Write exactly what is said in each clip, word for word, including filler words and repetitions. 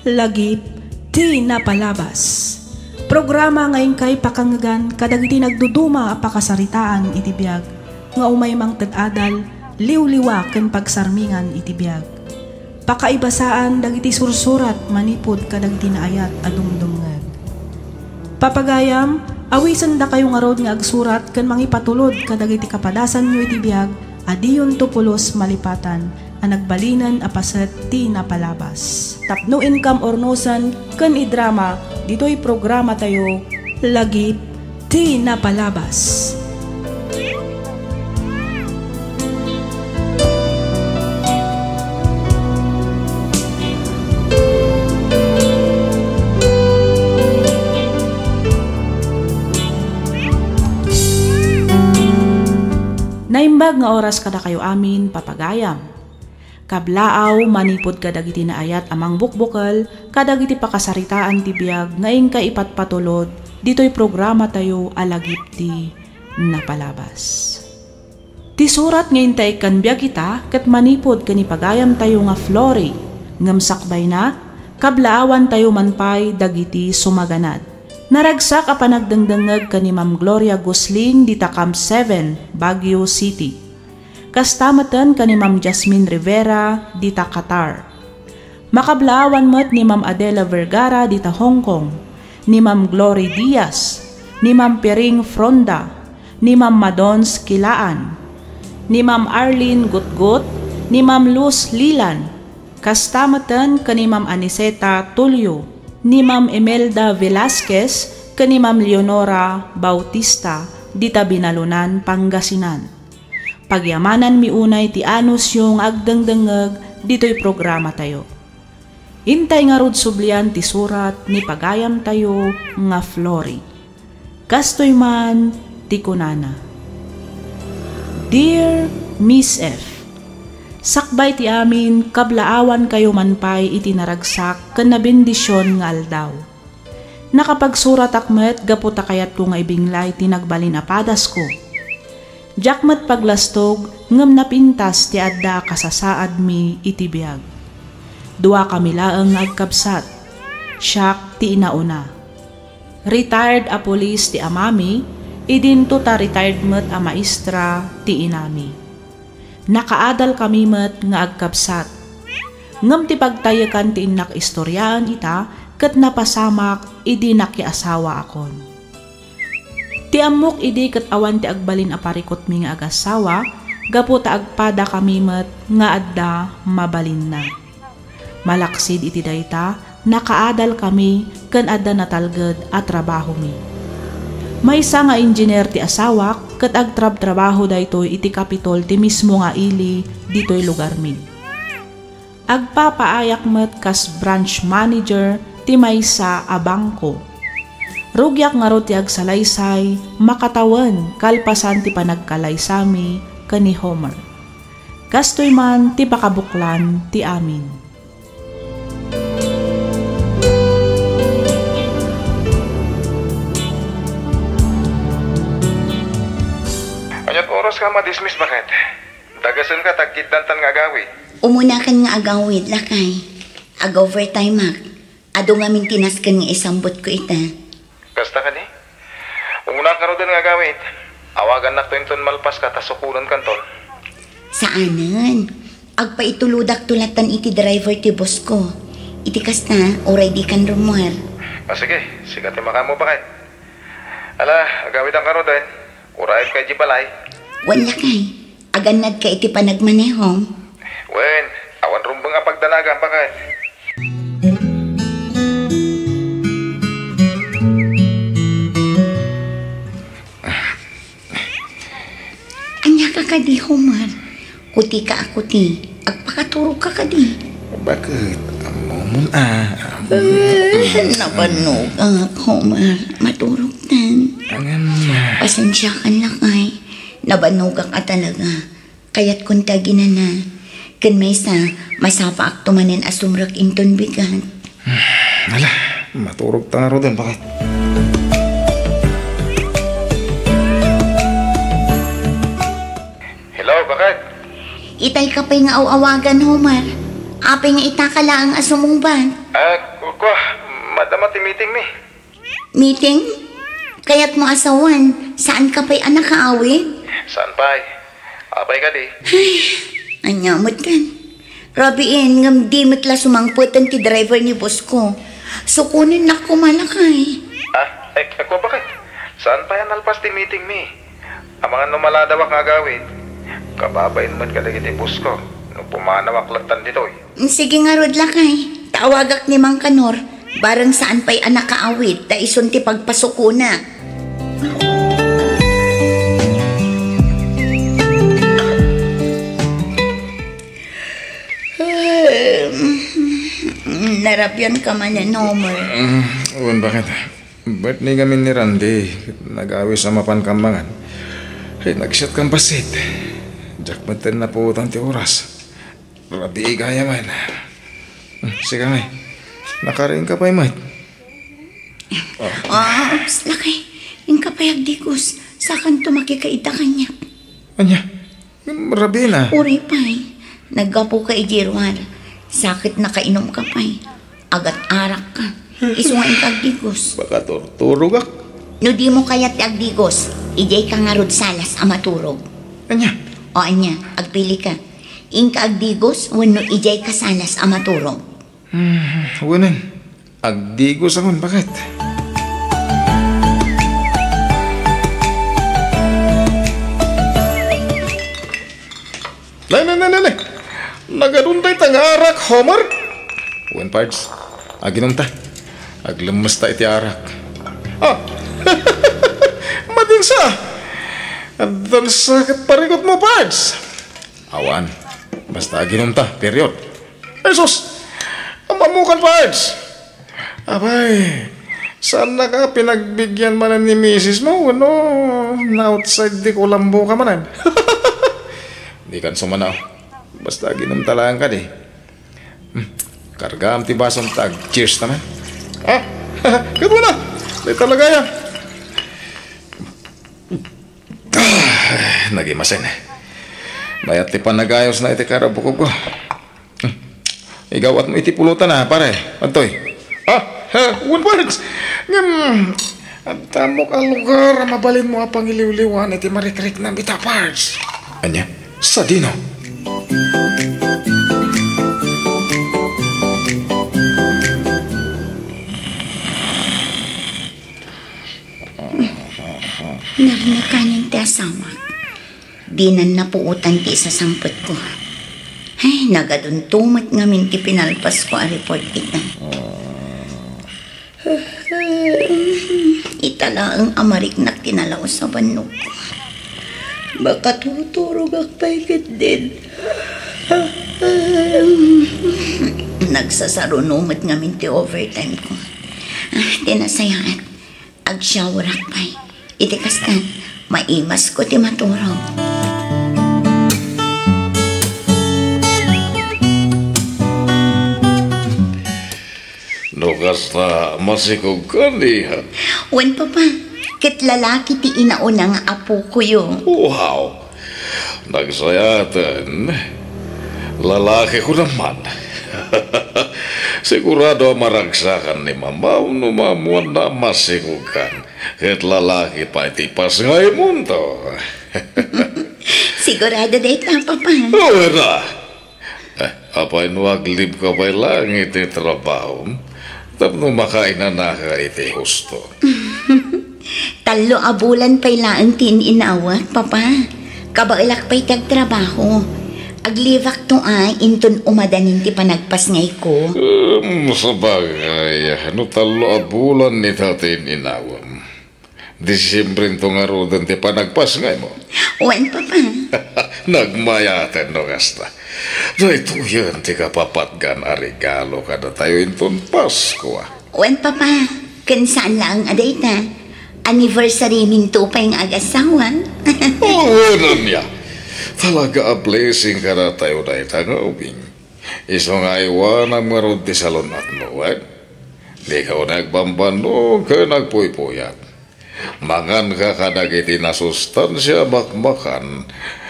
Lagip ti napalabas. Programa nga inkay pakangngegan kadagiti nagduduma a pakasaritaan iti biag nga umay mangted adal, liwliwa ken pagsarmingan iti biag. Pakaibasaan dagiti sursurat manipud kadagiti naayat a dumdumngeg. Papagayam, awisendakayo ngarud nga agsurat ken mangipatulod kadagiti kapadasanyo iti biag a diyonto pulos malipatan a nagbalinen a paset ti napalabas. Tapno inkam urnosen ken idrama ditoy programatayo, Lagip ti Napalabas. Naimbag nga oras kadakayo amin, papagayam. Kablaaw, manipud kadagiti naayat a mangbukbukel kadagiti pakasaritaan ti biag nga inkay ipatpatulod ditoy programatayo a Lagip ti Napalabas. Ti surat nga intay ikkan biag ita ket manipud ken ni pagayamtayo nga Flory, ngem sakbayna, kablaawantayo man pay dagiti sumaganad. Naragsak a panagdengdengngeg ken ni Ma'am Gloria Gusling dita Camp seven, Baguio City. Kasta meten ken ni Ma'am Jasmine Rivera dita Qatar. Makablaawan met ni Ma'am Adela Vergara dita Hong Kong, ni Ma'am Glory Diaz, ni Ma'am Piring Fronda, ni Ma'am Madons Kilaan, ni Ma'am Arlene Gutgut, ni Ma'am Luz Lilan, kasta meten ken ni Ma'am Aniceta Tulio, ni Ma'am Imelda Velasquez, ken ni Ma'am Leonora Bautista dita Binalunan, Pangasinan. Pagyamananmi unay ti anusyo nga agdengdengngeg ditoy programatayo. Intay ngarud sublian ti surat ni pagayamtayo nga Flory. Kastoy man ti kunana, Dear Miss F, sakbay ti amin, kablaawankayo man pay iti naragsak ken nabendision nga aldaw. Nakapagsuratak met gapu ta kayatko nga ibinglay ti nagbalin a padasko. Diak met paglastog ngem napintas ti adda a kasasaadmi iti biag. Duakami laeng nga agkabsat. Siak ti inauna. Retired a pulis ti amami, idinto ta retired met a maestra ti inami. Nakaadalkami met nga agkabsat. Ngem ti pagtayekan ti innak istoriaen ita ket napasamak idi nakiasawaakon. Ti ammok idi ket awan ti agbalin a parikutmi nga agasawa gapu ta agpadakami met nga adda mabalinna. Malaksid iti dayta, nakaadalkami ken adda natalged a trabahomi. Maysa nga engineer ti asawak ket agtrabtrabaho daytoy iti Capitol ti mismo nga ili ditoy lugarmi. Agpapaayak met kas branch manager ti maysa a bangko. Rugiak ngarud ti agsalaysay makatawen kalpasan ti panagkalaysami ken ni Homer. Kastoy man ti pakabuklan ti amin. Aniat oras ka ma-dismiss, baket? Dagasen ka, tagkiddantan nga agawid. Umunakan nga agawid, lakay. Ag-overtime ak. Adu ngamin ti nasken nga isambutko ita. Kasta kadi? Umuna ka ruden nga agawid. Awagannakto inton malpas ka ta sukonen kanton. Saanen. Agpaitulodakto latan iti driver ti boss ko. Iti kasta, uray dikan rummuar. Ah, sige. Sika ti makaammo, baket. Ala, agawidan ka ruden. Urayen ka iti balay. Wen, lakay. Agannad ka iti panagmanehom? Wen, awan rumbeng a pagdanagan, baket. Ania ka kadi, Homer? Kuti ka a kuti. Agpakaturog ka kadi. Baket? Ammomon a. Eh, nabannog ak, Homer. Maturog tan. Angan na. Pasensiakan, lakay. Nabannog ak a talaga. Kayatkon ti aginana. Ken maysa, masapaakto manen a sumrek inton bigat. Ala, maturog ta ngaruden, baket. Hello, baket? Itay ka pay nga aw-awagan, Homer. Apay nga itaka laeng a sumungbat? Ah, ku-, kua, madama ti meeting mi. Meeting? Kayatmo a sawen, saanka pay a nakaawid? Saan pay? Apay kadi? Ay, ania met kan? Rabiin, ngem di met la sumangpeten ti driver ni boss ko. Sukonennak koma, lakay. Ah, eh, eh, kua, baket? Saan pay a nalpas ti meeting mi? Amangan no maladawak nga agawid, kababain met kadagiti boss ko no pumanawak lattan ditoy. Sige ngarud, lakay. Tawagak ni Mang Kanor. Bareng saan pay a nakaawid ta isun ti pagpasukonak. Narabian ka manen, Homer. Mm, wen, baket? Birthday ngamin ni Randy, ket nag-awis a mapan kam mangan. Ay, nagsiat kam bassit. Diak met ten napuotan ti oras. Rabii gayam. Hmm, sika ngay. Nakariingka pay met. Ah, oops, lakay. Inka pay agdigos. Sakanto makikaita kaniak. Ania? Rabii na. Uray pay. Naggapuka idiay ruar. Sakit nakainumka pay. Agat-arakka. Isu nga inka agdigos. Makaturturogak. No dimo kayat ti agdigos, idiayka ngarud salas a maturog. Ania? O ania, agpilika. Inka agdigos wenno idiayka salas a maturog? Hmm, wenen. Agdigos akon, baket? Nay, nay, nay, nay, nay. Nagadun dayta nga arak, Homer? Wen, Pards. Aginumta. Aglemmesta iti arak. Ah! Madinsa! Addansa ket parikutmo, Pards. Awan. Basta aginumta, period. Ay, sus! Am-ammokan, Pards! Abay, saannaka a pinagbigian manen ni misis mo wenno na-outside ti kulamboka manen? Dikan sumanaw. Basta aginumta laeng kadi. Hmm, kargaam ti basom ta ag-cheers ta man. Ah, ket wala. Dayta la gayam. Ah, nagimasen. Mayat ti panagayosna iti karabukobko. Hmm. Igawatmo iti pulutan, a, pare. Adtoy. Ah, ha, wen, Pards. Ngem, adda ammok a lugar a mabalinmo a pangiliwliwan iti marikriknam ita, Pards. Ania? Sadino? Narnakanen ti asawak. Dinan napuotan ti isasangpetko. Ay, nagadunto met ngamin ti pinalpasko a report ita. Ita laeng a mariknak ti nalaus a bannogko. Makaturturogak pay ketdin. Nagsasaruno met ngamin ti overtime ko. Ah, ti nasayaat, agshowerak pay. Iti kasta, maimasko ti maturog. No kasta, masikogkan, iha? Wen, Papa. Ket lalaki ti inauna nga apokoyo. Wow! Nagsayaaten. Lalaki ko naman. Sigurado a maragsakan ni Mama no maammoanna a masikogkan. Ket lalaki pay ti pasngaymonto. Sigurado dayta, Papa. O, ira. Eh, apay no aglibka pay laeng iti trabahom tapno makainanaka iti husto? Tallo a bulan pay laeng ti in-inawak, Papa. Kabaelak pay ti agtrabaho. Aglibakto a inton umadanin ti panagpasngayko. Um, sabagay, no tallo a bulan ita ti in-inawam. Disembrento ngaruden ti panagpasngaymo. Wen, Papa. Nagmayaten no kasta. Daytoyen ti kapapatgan a regalo kadatayo inton Pasko, a. Wen, Papa. Ken saan laeng a dayta. Anniversary minto pay nga agassawa. Oo, ania. Talaga a blessing kadatayo dayta nga ubing. Isu nga aywanam ngarud ti salun-atmo, wen? Dika unay agbanbannog ken agpuypuyat. Manganka kadagiti nasustansia a makmakan,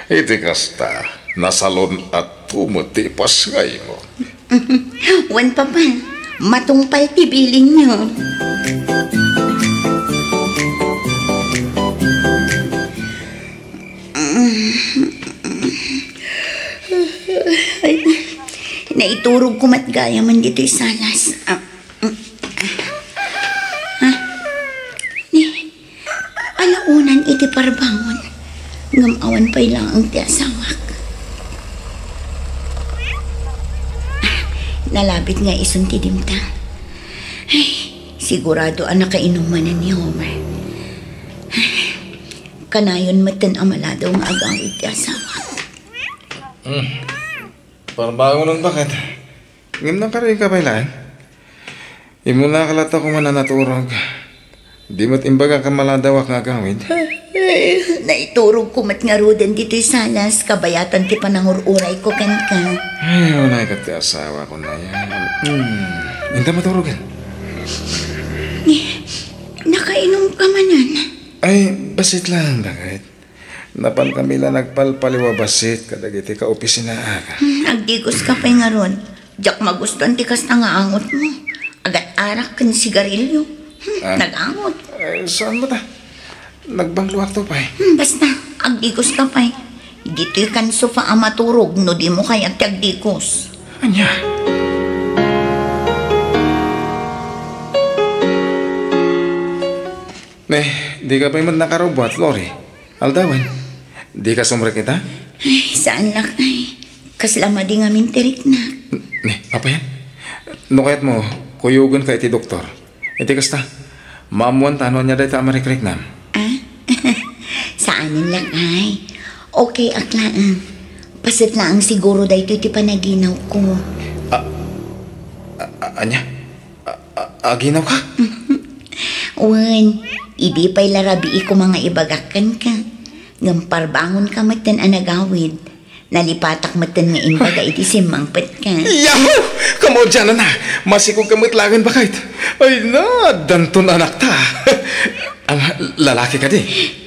iti kasta, nasalun-atto met ti ipasngaymo. Wen, Papa, matungpal ti bilinyo. Ay, naiturogko met gayamen ditoy salas. Ah, mm, ah. Ni, alaonan iti parbangon, ngem awan pay laeng ti asawak. Ah, nalabit nga isun ti dimta. Ay, sigurado a nakainom manen ni Homer. Kanayon metten a maladaw nga agawid ti asawak. Hmm. Parbangonen, baket. Ngem nakaruy ka pay laeng? Immuna ka latta koma a naturog. Di met imbagak a maladawak nga agawid. Ay, naiturogko met ngaruden ditoy salas, kabayatan ti panangur-urayko kenka. Ay, unay ket ti asawak, unay. Hmm. Inta maturogen. Ni, nakainom ka manen? Ay, bassit lang, baket. Napan kami la nagpalpaliw a bassit kadagiti kaopisinaak. Hmm, agdigos ka pay ngarud. Diak magustuan ti kasta nga angotmo. Agat-arak ken sigarilyo. Hmm, ah, nag-angot. Eh, saan mo ta? Nagbangloakto pay. Hmm, basta, agdigos ka pay. Ditoy kan sofa a maturog no dimo kayat ti agdigos. Ania? Ne, di ka pay met nakarubbuat, Lori. Aldawen, di ka sumrek ita? Ay, saan, lakay. Kasla madi ngamin ti riknak. Ne, apayan? No kayatmo, kuyogen ka iti doktor. Iti kasta, maammuan ta no ania dayta a marikriknam. Ah? Saanen, lakay. Okay ak laeng. Paset laeng siguro daytoy ti panaginawko. Ah, ah, ah, ania? A-, a-, aginawka? Wen, idi pay la rabii koma nga ibagak kenka. Ngem parbangonka metten a nagawid. Nalipatak metten nga imbaga iti simmangpetka. Yahoo! Kamaudiananna, masikogka met laeng, baket. Ay na, addanton anakta. Ang lalaki kadi?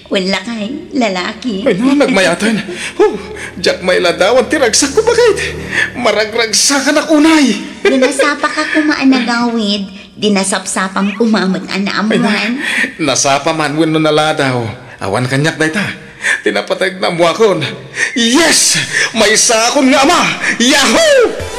Wen, lakay, lalaki. Ay na, nagmayaten. Oh, diak mailadawan ti ragsakko, baket. Maragragsakanak unay. No nasapaka koma a nagawid, di nasapsapam koma met a naammuan. Ay na, nasapa man wenno naladaw. Awan kaniak dayta. Ti napateg nga ammoakon. Yes! Maysaakon nga ama! Yahoo!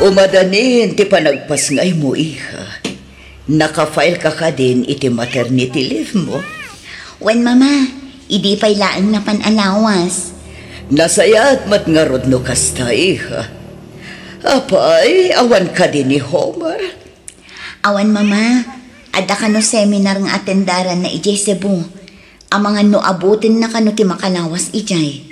Umadanin ti panagpasngaymo, iha. Naka-file ka kadin iti maternity leave mo? Wen, Mama, idi pay laeng napan a lawas. Nasayaat met ngarud no kasta, iha. Apay, awan kadi ni Homer? Awan, Mama. Adda kano seminar nga atendaranna idiay Cebu. Amangan no abutenna kano ti makalawas idiay.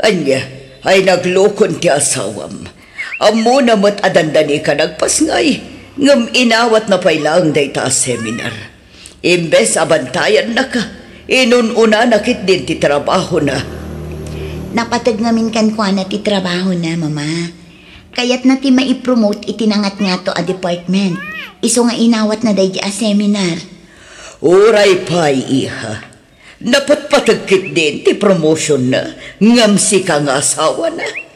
Ania, ay naglukon ti asawam. Ammona met a dandani ka nagpasngay, ngem inawatna pay laeng dayta a seminar. Imbes a bantayannaka, inun-unana ketdin ti trabahona. Napateg ngamin kenkuana ti trabahona, Mama. Kayatna ti maipromote iti nangatngato a department, isu nga inawatna daydi a seminar. Uray pay, iha. Napatpateg ketdin ti promotionna, ngem sika nga asawana.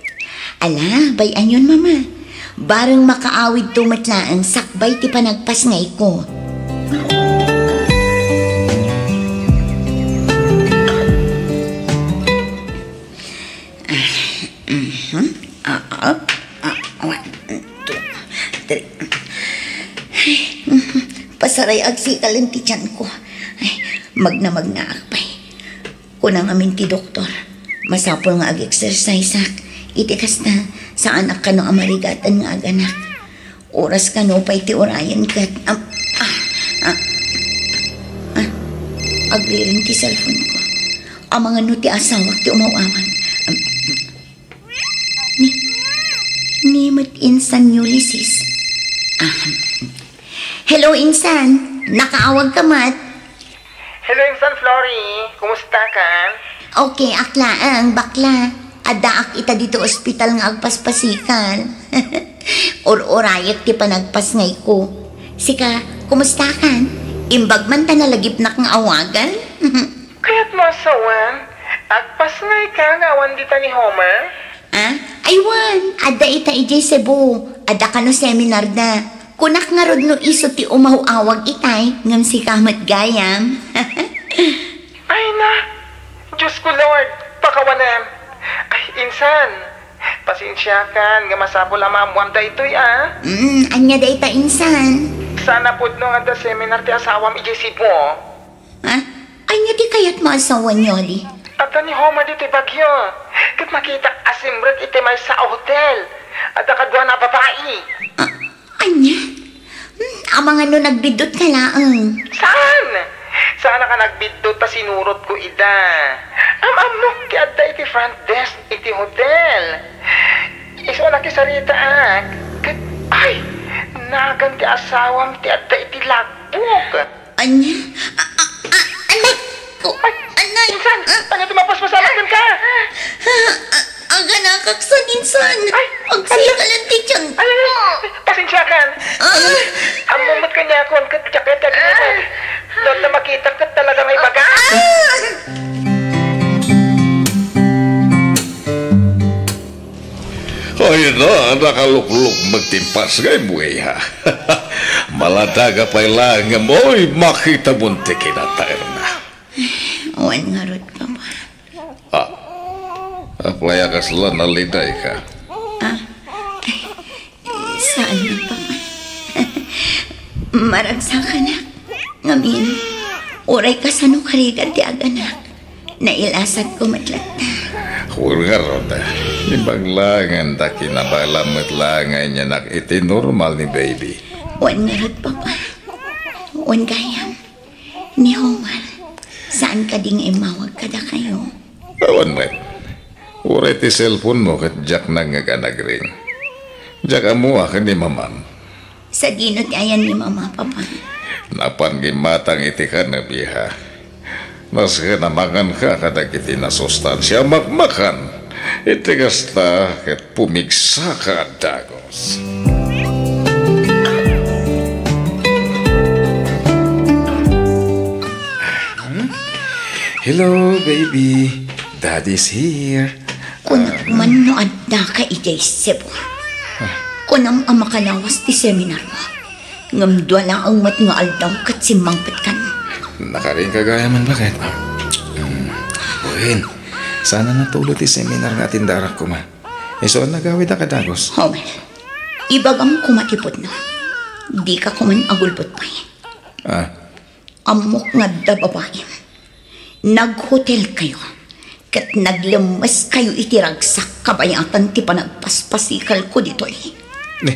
Ala, bay-anyon, Mama. Bareng makaawidto met laeng sakbay ti panagpasngayko. Ah, mhm. Ah, ah, ah, one, two, three. Ay, mhm. Pasaray agsikalen ti tiyanko. Ay, magna-magnaak pay. Kuna ngamin ti doktor, masapul nga ag-exerciseak. Iti kasta, saanak kano a marigatan nga aganak. Oras kano pay ti urayen ket, am-, ah, ah, ah, agriring ti cellphone-ko. Amangan no ti asawak ti umaw-awan. Am-, ni, ni met insan Ulysses. Ah, Hello, insan. Nakaawag ka met? Hello, insan Flory. Kumusta ka? Okay ak laeng, bakla. Addaak ita ditoy ospital nga agpaspasikal. Ur-urayek ti panagpasngayko. Sika, kumusta kan? Imbag man ta nalagipnak nga awagan? Kayatmo a sawen, agpasngayka nga awan dita ni Homer? Ah? Ay wen, adda ita idiay Cebu. Adda kano seminarda. Kunak ngarud no isu ti umaw-awag itay, ngem sika met gayam. Ay na! Diyos ko, Lord, pakawanem. Ay, insan, pasensiakan nga masapul a maammoam daytoy, a. Mm, ania dayta, insan? Saan a pudno nga adda seminar ti asawam idiay Cebu? Ha? Ania ti kayatmo a sawen, Yoli? Adda ni Homer ditoy Baguio, ket nakitak a simrek iti maysa a hotel. Adda kaduana a babai. Ah, ania? Hmm, amangan no nagbiddutka laeng. Saan? Saan a ka nagbiddut ta sinurotko ida. Am-ammok ti adda iti front desk iti hotel. Isu a nakisaritaak. Ket, ay, nagan ti asawam ti adda iti logbook. Ania? A, a, a, anak ko! Ay, anay! Insan! Ah! Ania ti mapaspasamak kenka? Ah, ah, aganakak san, insan! Ay, agsikalan ti tiyan ko! Ay, ay, ay, pasensiakan! Ah! Ammom met kaniakon ket diak ket aginaman. No adda makitak ket talaga nga ibaga. Ah! Ay na, nakaluklukmek ti impas nga ibuya. Maladaga pay laeng ngem, oy, makitamon ti kinataerna. Wen ngarud, Papa. Ah, apay a kasla nalidayka? Ah, saan man, Papa. Maragsakanak. Ngamin, uray kasano karigat ti aganak. Nailasatko met latta. Wen ngarud, imbag laengen ta kinabaelam met laeng nga inianak iti normal ni baby. Wen ngarud, Papa. Wen gayam. Ni Homer, saan kadi nga immawag kadakayo? Awan met. Uray ti cellphone mo ket diak nangngeg a nagring. Diak ammo a ken ni Mamam. Sadino ti ayan ni Mama, Papa? Napan nga immatang iti kanebia. Nasken a manganka kadagiti nasustansia a makmakan. Iti kasta, ket pumigsaka a dagos. Hello, baby. Daddy's here. Kunak man no addaka idiay Cebu. Kunam a makalawas ti seminarmo. Ngem dua laeng met nga aldaw ket simmangpetkan. Nakaring ka gayam, baket? Hmm. Wen, saan a natulo ti seminar nga atendarak koma. Isu a nagawid a kadagos. Homer, ibagam koma ti pudno. Dika koman agulbod pay. Ah. Ammok nga adda babaim. Naghotelkayo, ket naglemmeskayo iti ragsak kabayatan ti panagpaspasikalko ditoy. Ne,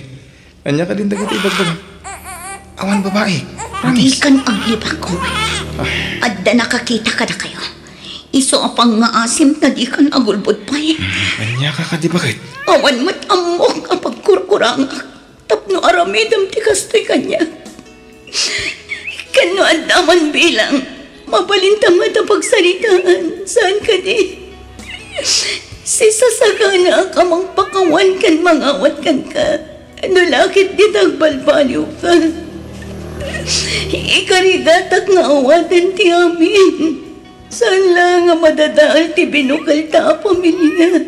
ania kadin dagiti ibagbagam? Awan babai. Promise. Dikan aglibak, Homer. Ah. Adda nakakita kadakayo. Isu a pangngaasim ta dikan agulbod pay. Ania ka kadi, baket? Awan met ammok a pagkurkurangak tapno aramidem ti kastoy kaniak. Ken no adda man bilang, mabalinta met a pagsaritaan, saan kadi? Sisasaganaak a mangpakawan ken mangawat kenka, no la ket dita agbalbaliwka. Ikarigatak nga awaten ti amin. Saan la nga madadael ti binukelta a pamilia.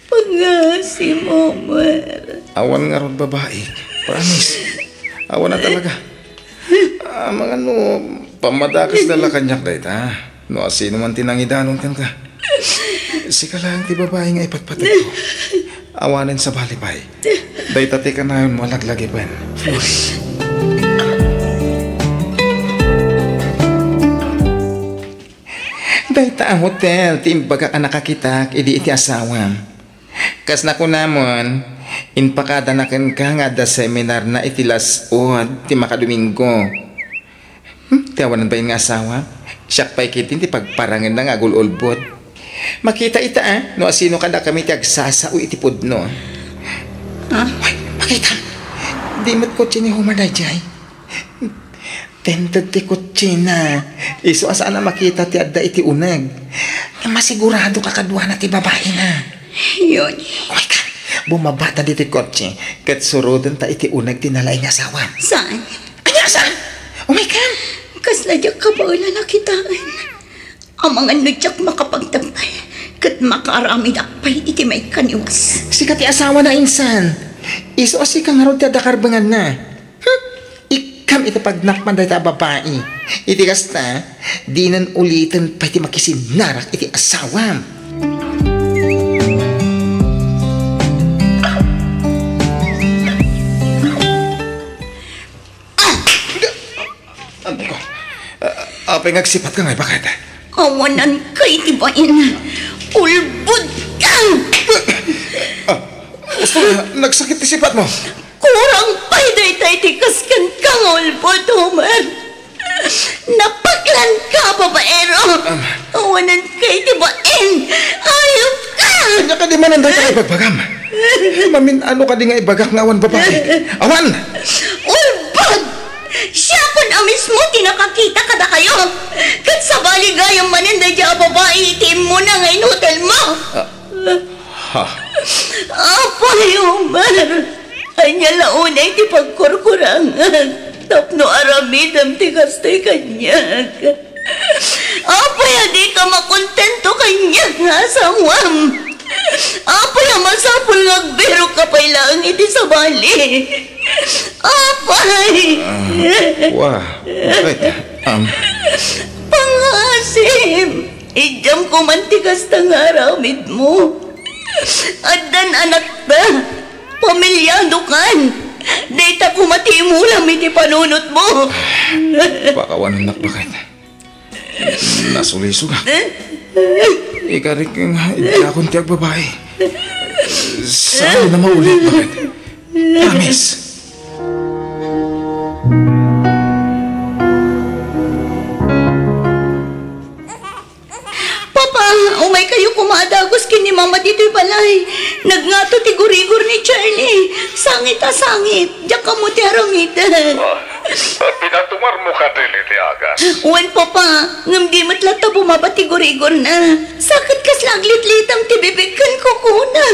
Pangngaasim, Homer. Awan ngarud babai. Promise. Awan a talaga. Amangan no, pammadakesda la kaniak dayta. No asino man ti nangidanon kenka. Sika laeng ti babai nga ipatpategko. Awanen sabali pay. Dayta ti kanayonmo a laglagipen. Flory. Dayta a hotel ti imbagak a nakakitak idi iti asawam. Kas nakunamon, impakadana kenka nga adda seminarna iti las-ud ti makadomingo. Hmm, ti awanan bain nga asawa, siak pay ketdi ti pagparangenna nga agul-ulbod. Makita ita, a, no asino kadakami ti agsasao iti pudno. Ah? Ay, makita! Di met kotse ni Homer daydiay. Tented ti kotsina. Isu a saan a makita ti adda iti uneg. Masigurado ka kaduana ti babaina. Yun. Umayka. Bumabata ditoy kotse. Ket surotenta iti uneg ti nalaing nga asawa. Saan? Ania saan? Umayka. Kasla diak kabaelan a kitaen. Amangan no diak makapagtappay ket makaaramidak pay iti maikaniwas. Sika ti asawana, insan. Isu a sika ngarud ti adda karbenganna. Hmm? Ikkam iti pagnakman dayta a babai. Iti kasta, dinen uliten pay ti makisinnarak iti asawam. Ano ko? Ah, apay nga agsipatka nga ibaket? Awananka iti bain. Ulbodka! Ah, gusto nga, nagsakit ti sipatmo. Kurang pay dayta iti kas kenka nga ulbod, Homer. Napaklanka, babaero. Am. Awananka iti bain. Ayupka! Ania kadi manen dayta ibagbagam? Mamin-ano kadi nga ibagak nga awan babai? Awan! Ulbod! Siakon a mismo ti nakakita kadakayo. Ket sabali gayam manen daydiay a babai iti immuna nga inhotelmo. Ah, ha? Apay, Homer, ania la unay ti pagkurkurangan tapno aramidem ti kastoy kaniak? Apay a dika makontento kaniak nga asawam? Apay a masapul nga agbirokka pay laeng iti sabali? Apay! Ah, wa, bakit? Um, Pangaasim, idiam koman ti kasta nga aramidmo. Addan anakta, pamilyado kan. Dayta koma ti imulam iti panunotmo. Pakawanennak, bakit? Nasulisogak. Ikarik nga idiakon ti agbabai. Saan a maulit, bakit? Promise. Papa, umaykayo koma a dagus ken ni Mama ditoy balay. Nagngato ti gurigor ni Charlie. Sangit a sangit. Diak ammo ti aramiden. Ah, pinatungarmo kadi iti agas? Wen, Papa, ngem di met latta bumaba ti gurigorna. Sakit kasla aglitlitam ti bibig ken kukuna.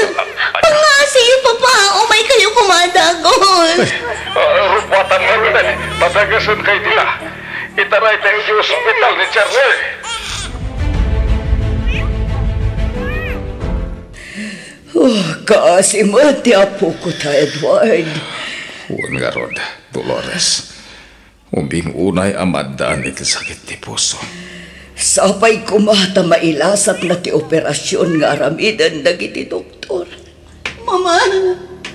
Pangngaasim, Papa, umaykayo koma a dagus. Ah, rupuatan ngaruden, padagasenka iti la. Itarayta iti ospital ni Charlie. Oh, kaasi met ti apok ta, Edward. Wen ngarud, Dolores. Ubbing unay a maaddaan iti sakit ti puso. Sapay koma ta mailasatna ti operasion nga aramiden dagiti doktor. Mama,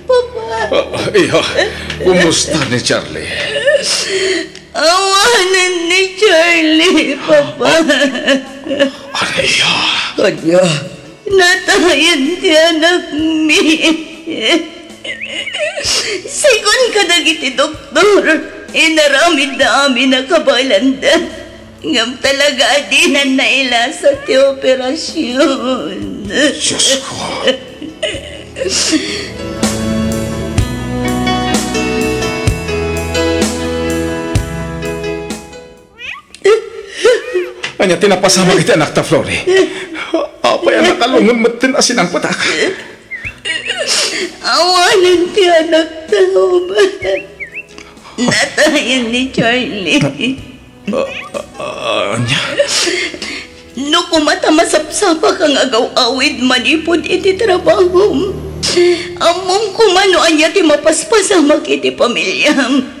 Papa. Ah, iya, kumusta ni Charlie? Awanen ni Charlie, Papa. Ano iya? Ania? Natayen ti anakmi. Sigun kadagiti doktor, inaramidda amin a kabaelanda. Ngem talaga a dinan nailasa ti operasion. Diosko! Ania ti napasamak iti anakta, Flori? Apay a nakalungon metten a sinangpetak? Awanen ti anakta, Homer. Natayen ni Charlie. Ah, ah, ah, ania? No koma ta masapsapaka nga agaw-awid manipud iti trabahom, ammom koma no ania ti mapaspasamak iti pamiliam.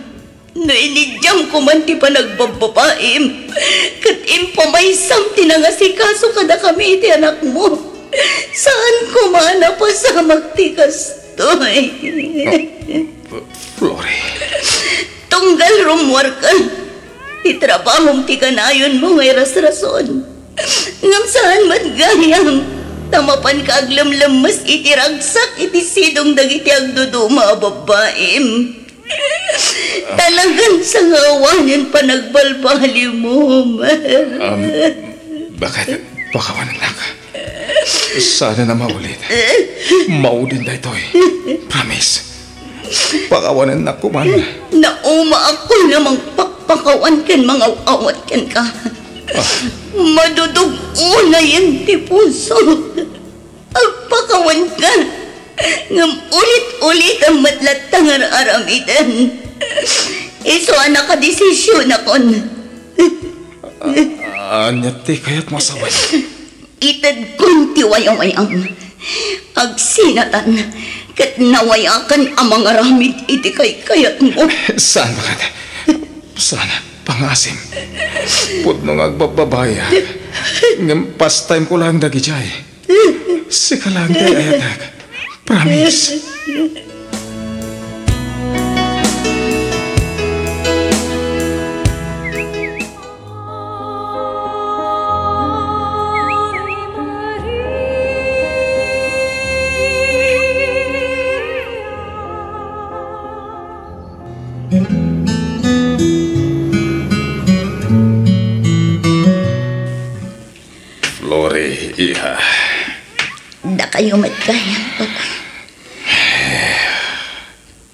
No inidiam koman ti panagbabbabaim, ket impamaysam ti nangasikaso kadakami iti anakmo, saan koma a napasamak ti kastoy. F-, Flori. Tunggal rummuarka ti trabahom ti kanayonmo nga irasrason. Ngem saan met gayam, ta mapanka aglemlemmes iti ragsak iti sidong dagiti agduduma a babbaim. Talagan sangawanen panagbalbaliwmo, Homer. Um, bakit? Pakawanennak. Saan a maulit. Maudin daytoy. Promise. Pakawanennak koman. Naumaak nga mangpakpakawan ken mangaw-awat kenka. Ah. Madudug-onayen ti puso. Agpakawanka, ngem ulit-ulitan met latta nga ar-aramiden. Isu a nakadesisionakon. A-, ania ti kayatmo a sawen? Itedkon ti wayawayam. Agsinatan ket nawayakan a mangaramid iti kaykayatmo. Saan, baket? Saan? Pangaasim. Pudno nga agbabbabayak. Ngem pastime ko laeng dagidiay. Sika laeng ti ay-ayatek. Promise. Flori, iha. Dakayo met gayam, Papa.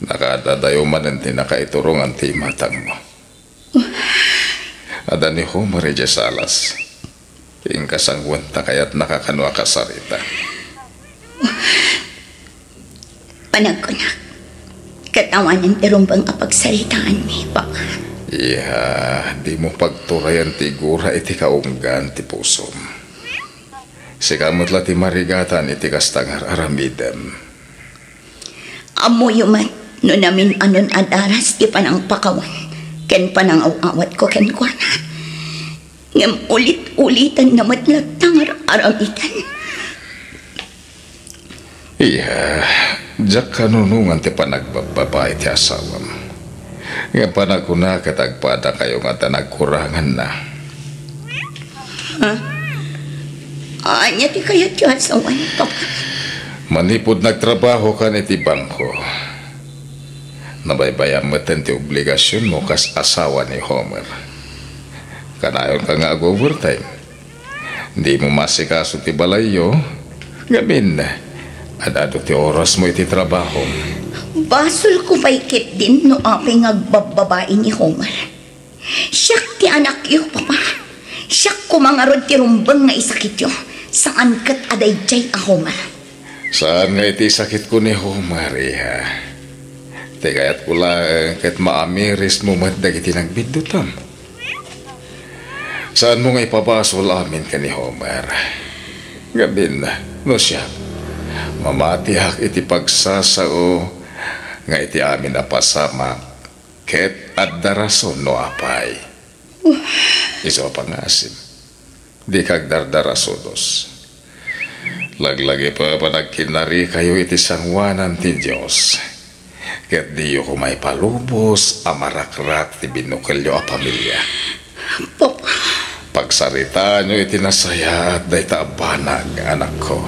Nakaadadayo manen ti nakaiturongan ti imatangmo. Adda ni Homer idiay salas. Inka sanguen ta kayatnaka kano a kasarita. Panagkunak, ket awanen ti rumbeng a pagsaritaanmi, Papa. Iha, dimo pagturayan ti gura iti kaunggan ti pusom. Sika met la ti marigatan iti kasta nga ar-aramidem. Ammoyo met no namin-anon a daras ti panangpakawan ken panangaw-awatko kenkuana. Ngem ulit-ulitanna met latta nga ar-aramiden. Iya, diak kanunongan ti panagbabbabae ti asawam. Ngem panagkuna ket agpadakayo nga adda nagkuranganna. Ha? Ania ti kayatyo a sawen, Papa? Manipud nagtrabahokan iti bangko, nabaybayam metten ti obligasionmo kas asawa ni Homer. Kanayonka nga ag-overtime. Dimo maasikaso ti balayyo, ngamin, ad-adu ti orasmo iti trabahom. Basolko pay ketdin no apay nga agbabbabae ni Homer. Siak ti anakyo, Papa. Siak koma ngarud ti rumbeng nga isakityo. Saan ket a daydiay a Homer. Saan nga iti sakitko ni Homer, iha. Ti kayatko laeng ket maamirismo met dagiti nagbiddutam. Saanmo nga ipabasol amin ken ni Homer. Ngamin, no siak, mamatiak iti pagsasao nga iti amin a pasamak, ket adda rason no apay. Isu a pangasim, dika agdardarasudos. Laglagipem a nagkinnarikayo iti sangoanan ti Dios, ket diyo koma ipalubos a marakrak ti binukelyo a pamilia. Papa. Pagsaritaanyo iti nasayaat dayta a banag, anakko.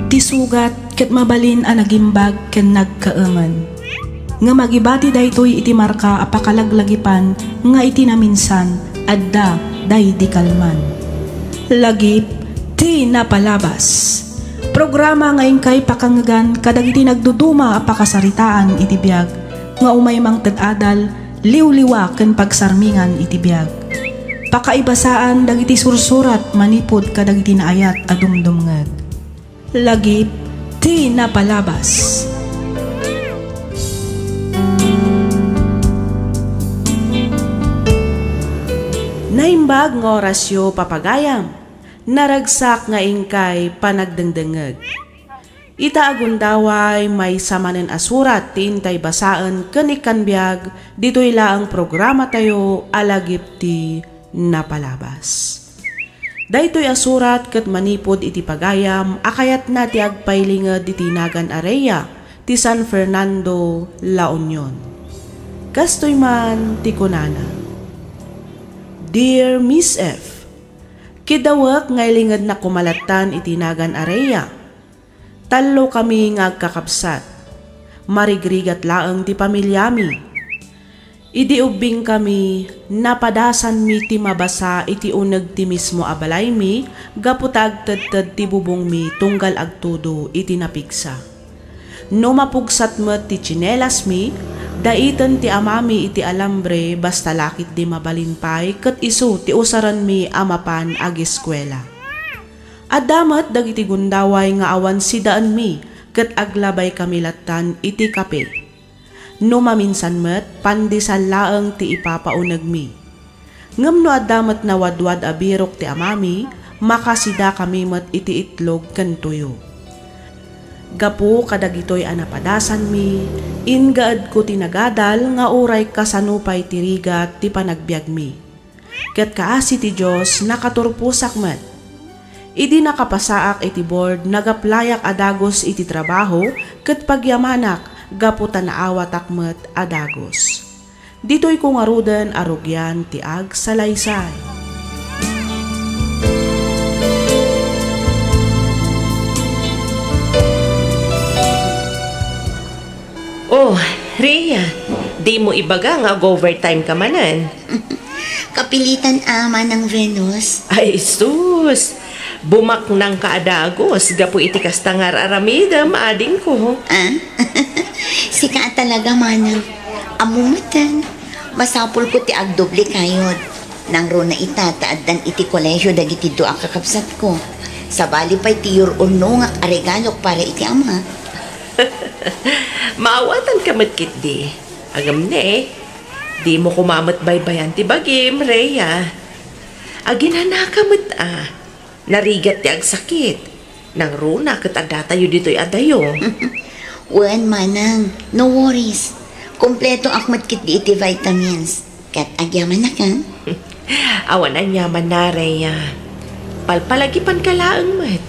Ti sugat ket mabalin a nagimbag ken nagkaemen. Ngem agibati daytoy iti marka a pakalaglagipan nga iti naminsan, adda daydi kalman. Lagip ti napalabas. Programa nga inkay pakangngegan kadagiti nagduduma a pakasaritaan iti biag nga umay mangted adal, liwliwa ken pagsarmingan iti biag. Pakaibasaan dagiti sursurat manipud kadagiti naayat a dumdumngeg. Lagip ti napalabas. Naimbag nga orasyo, papagayam. Naragsak nga inkay panagdengdengngeg. Ita a gundaway, maysa manen a surat ti intay basaen ken ikkan biag ditoy laeng programatayo a Lagip ti Napalabas. Daytoy a surat ket manipud iti pagayam a kayatna ti agpailinged iti nagan a Rhea ti San Fernando, La Union. Kastoy man ti kunana, Dear Miss F, kidawek nga ilingednak koma lattan iti nagan a Rhea. Tallo kami nga agkakabsat. Marigrigat laeng ti pamiliami. Idi ubbingkami, napadasanmi ti mabasa iti uneg ti mismo a balaymi gapu ta agtedted ti bubongmi tunggal agtudo iti napigsa. No mapugsat met ti tsinelasmi, daiten ti amami iti alambre basta la ketdi mabalin pay ket isu ti usarenmi a mapan ageskuela. Adda met dagiti gundaway nga awan sidaenmi ket aglabaykami lattan iti kape. No maminsan met, pandesal laeng ti ipapaunegmi. Ngem no adda met nawadwad a birok ti amami, makasidakami met iti itlog ken tuyo. Gapu kadagitoy a napadasanmi, ingaedko ti nagadal nga uray kasano pay ti rigat ti panagbiagmi. Ket kaasi ti Dios, nakaturposak met. Idi nakapasaak iti board, nagaplayak a dagus iti trabaho ket pagyamanak gapu ta naawatak met a dagus. Ditoyko ngaruden a rugian ti agsalaysay. Oh, Rhea, dimo ibaga nga ag-overtime ka manen? Kapilitan a, Manang Venus. Ay, sus! Bumaknang ka a dagus gapu iti kasta nga ar-aramidem, adingko. Ah? Sika a talaga, Manang. Ammo metten, masapulko ti agdoble kayod. Nangruna ita ta addan iti kolehiyo dagiti dua a kakabsatko. Sabali pay ti yur-urnongak a regalok para iti ama. Maawatanka met ketdi. Ngem ne, dimo koma met baybay-an ti bagim, Rhea. Aginanaka met a. Narigat ti agsakit. Nangruna ket addatayo ditoy a dayo. Wen, Manang, no worries. Kompletoak met ketdi iti vitamins. Ket agyamanak, a? Awan aniamanna, Rhea. Palpalagipanka laeng met.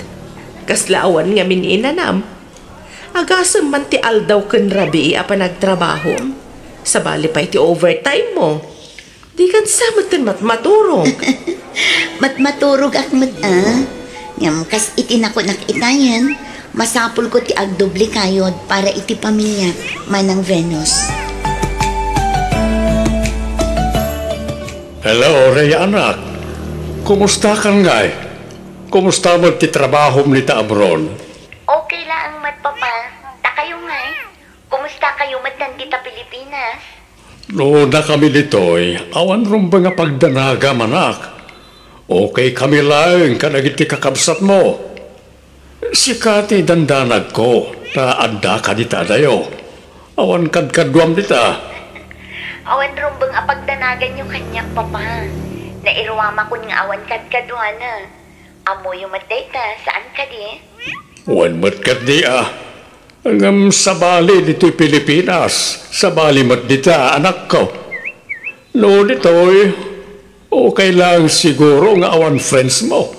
Kasla awan ngamin inanam. Agasem man ti aldaw ken rabii a panagtrabahom. Sabali pay ti overtime mo. Dikan sa metten matmaturog. Matmaturogak met, a. Ngem kas iti nakunak itayen, masapulko ti agdoble kayod para iti pamiliak, Manang Venus. Hello, Rhea anak. Kumustakan ngay? Kumusta met ti trabahom dita abroad? Okay laeng met, Papa. Ta kayo ngay? Kumusta kayo met dita Pilipinas? No, dakami ditoy, awan rumbeng a pagdanagam, anak. Okay kami laeng kadagiti kakabsatmo. Sika ti dandanagko, ta addaka dita adayo. Awan kadkaduam dita. Awan rumbeng a pagdanaganyo kaniak, Papa. Nairuamakon nga awan kadkaduana. Ammoyo met dayta, saan kadi? Wen met ketdi a. Ngem sabali ditoy Pilipinas, sabali met dita, anakko. No ditoy, okay lang siguro nga awan friends mo.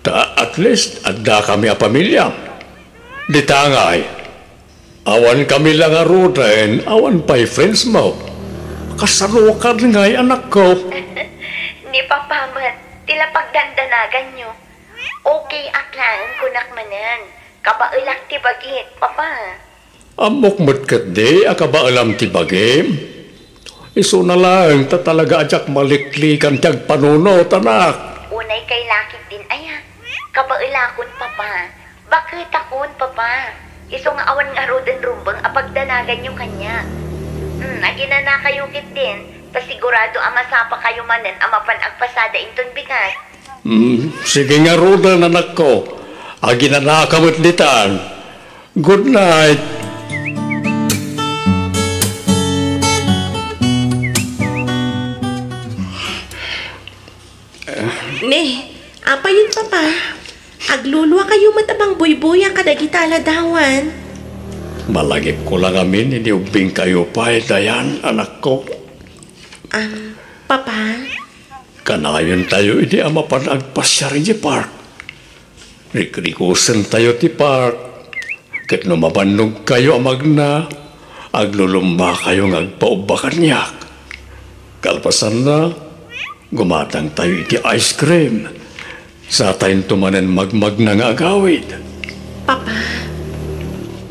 Ta at least, adda kami a pamilya. Dita ngay, awan kami la ngaruden, awan pay friends mo. Kasano kad ngay, anakko? Ni Papa met, ti la pagdandanaganyo. Okay ak laeng kunak manen. Kabaelak ti bagik, Papa. Ammok met ketdi a kabaelam ti bagim. Isuna laeng ta talaga a diak maliklikan ti agpanunot, anak. Unay kay lakid din aya. Kabaelakon, Papa. Baketakon, Papa. Isu nga awan ngaruden rumbeng a pagdanaganyo kaniak. Hmm, aginanakayo ketdin, ta sigurado a masapa kayo manen a mapan agpasada inton bigat. Hmm, sige ngaruden, anakko. Aginanaka met ditan. Good night. Ne, apayen, Papa? Aglulua kayo met a mangbuybuya kadagita a ladawan. Malagipko la ngamin idi ubbing kayo pay, Dayan, anakko. Am, Papa? Kanayon tayo idi a mapan agpasiar iti park. Rikrikusen tayo ti park. Ket no mabannog kayo a magna, aglulumba kayo nga agpaubba kaniak. Kalpasanna, gumatang tayo iti ice cream. Satayon to manen magmagna nga agawid. Papa.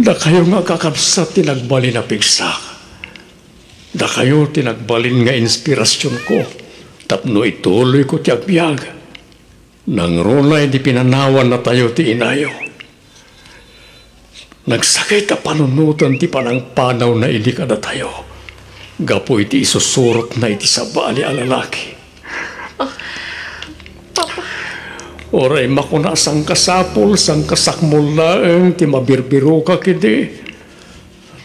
Dakayo nga kakabsat ti nagbalin a pigsak. Dakayo ti nagbalin nga inspirasionko tapno ituloyko ti agbiag. Nangruna idi pinanawannatayo ti inayo. Nagsakit a panunoten ti panangpanawna idi kadatayo gapu iti isusurotna iti sabali a lalaki. Papa. Uray makuna a sangkasapul, sangkasakmul laeng ti mabirbirokak idi.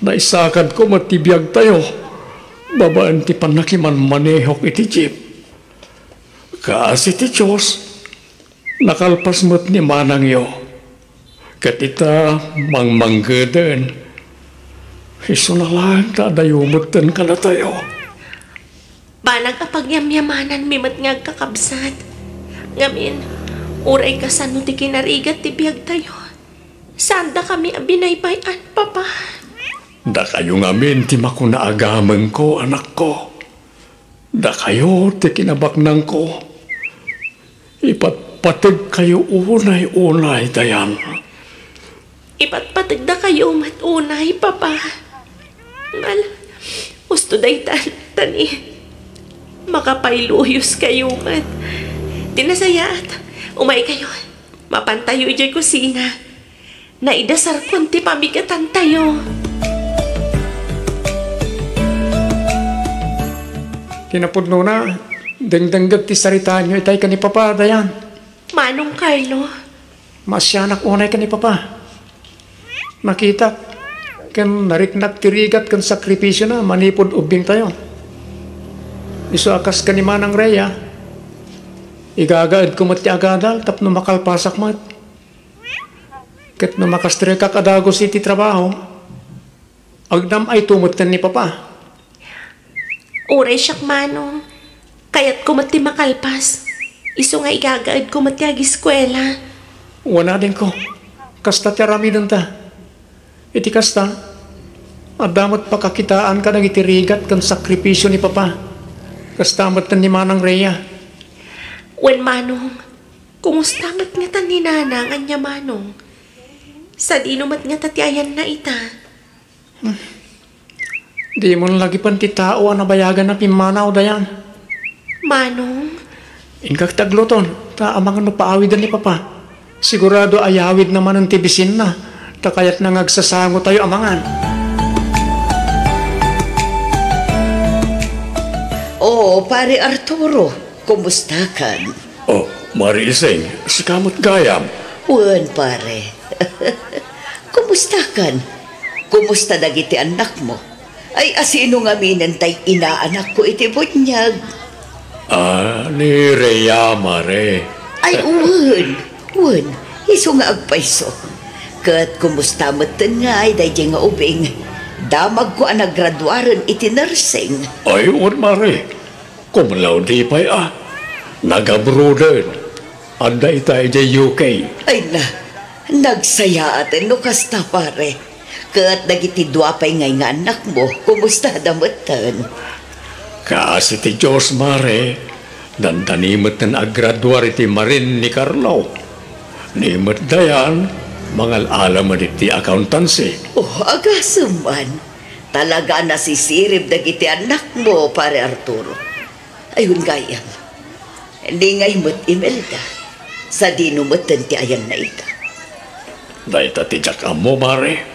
Naisakadko met ti biagtayo babaen ti pannakimanmanehok iti jeep. Kaasi ti Dios, nakalpas met ni manangyo. Ket ita, mangmanggeden, isuna laeng ta adayo metten kadatayo. Banag a pagyamyamananmi met nga agkakabsat. Ngamin, uray kasano ti kinarigat ti biagtayo, saandakami a binaybay-an, Papa. Dakayo ngamin ti makuna a gamengko, anakko. Dakayo ti kinabaknangko. Ipatpategkayo unay-unay, Dayan. Ipatpategdakayo met unay, Papa. Ngal, usto dayta, ta ni, makapayluyoskayo met. Ti nasayaat, umaykayo. Mapantayo idiay kusina. Naidasarkon ti pamigatantayo. Kinapudnona, dengdengngeg ti saritaanyo itay ken ni Papa, Dayan. Manong Carlo. Maasianak unay ken ni Papa. Nakitak ken nariknak ti rigat ken sakripisiona manipud ubbingtayo. Isu a kas ken ni Manang Rhea, igagaedko met ti agadal tapno makalpasak met. Ket no makastrekak a dagus iti trabaho, agnam-ayto metten ni Papa. Uray siak, Manong, kayatko met ti makalpas. Isu nga igagaedko met ti agiskuela. Wen, adingko, kasta ti aramidenta. Iti kasta, adda met pakakitaan kadagiti rigat ken sakripisio ni Papa. Kasta metten ni Manang Rhea. Wen, Manong, kumusta met ngata ni Nanang ania, Manong? Sadino met ngata ti ayanna ita? Dimon lagipen ti tao a nabayagan a pimmanaw, Dayan. Manong? Inkak ti agluton, ta amangan no paawiden ni Papa. Sigurado a yawidna manen ti bisinna, ta kayatna nga agsasangotayo amangan. Oo, Pare Arturo, kumustakan? Oh, Mari Ising, sika met gayam. Wen, pare. Kumustakan? Kumusta dagiti annakmo? Ay, asino ngaminen tay inaanakko iti buniag? Ah, ni Rhea, Mare. Ay, wen, wen, isu nga agpayso. Ket kumusta metten ngay daydiay nga ubing? Damagko a nagraduaren iti nursing. Ay, wen, Mare. Cum laude pay a. Nag-abroaden. Adda ita idiay U K. Ay na, nagsayaaten no kasta, pare. Ket dagiti dua pay ngay nga annakmo, kumusta da metten? Kaasi ti Dios, Mare, dandani metten agraduar iti marin ni Carlo. Ni met Dayan, mangal-ala man iti accountancy. Oh, agasem man. Talaga a nasisirib dagiti annakmo, Pare Arturo. Ay, wen gayam. Ni ngay met Imelda, sadino metten ti ayanna ita? Dayta ti diak ammo, Mare.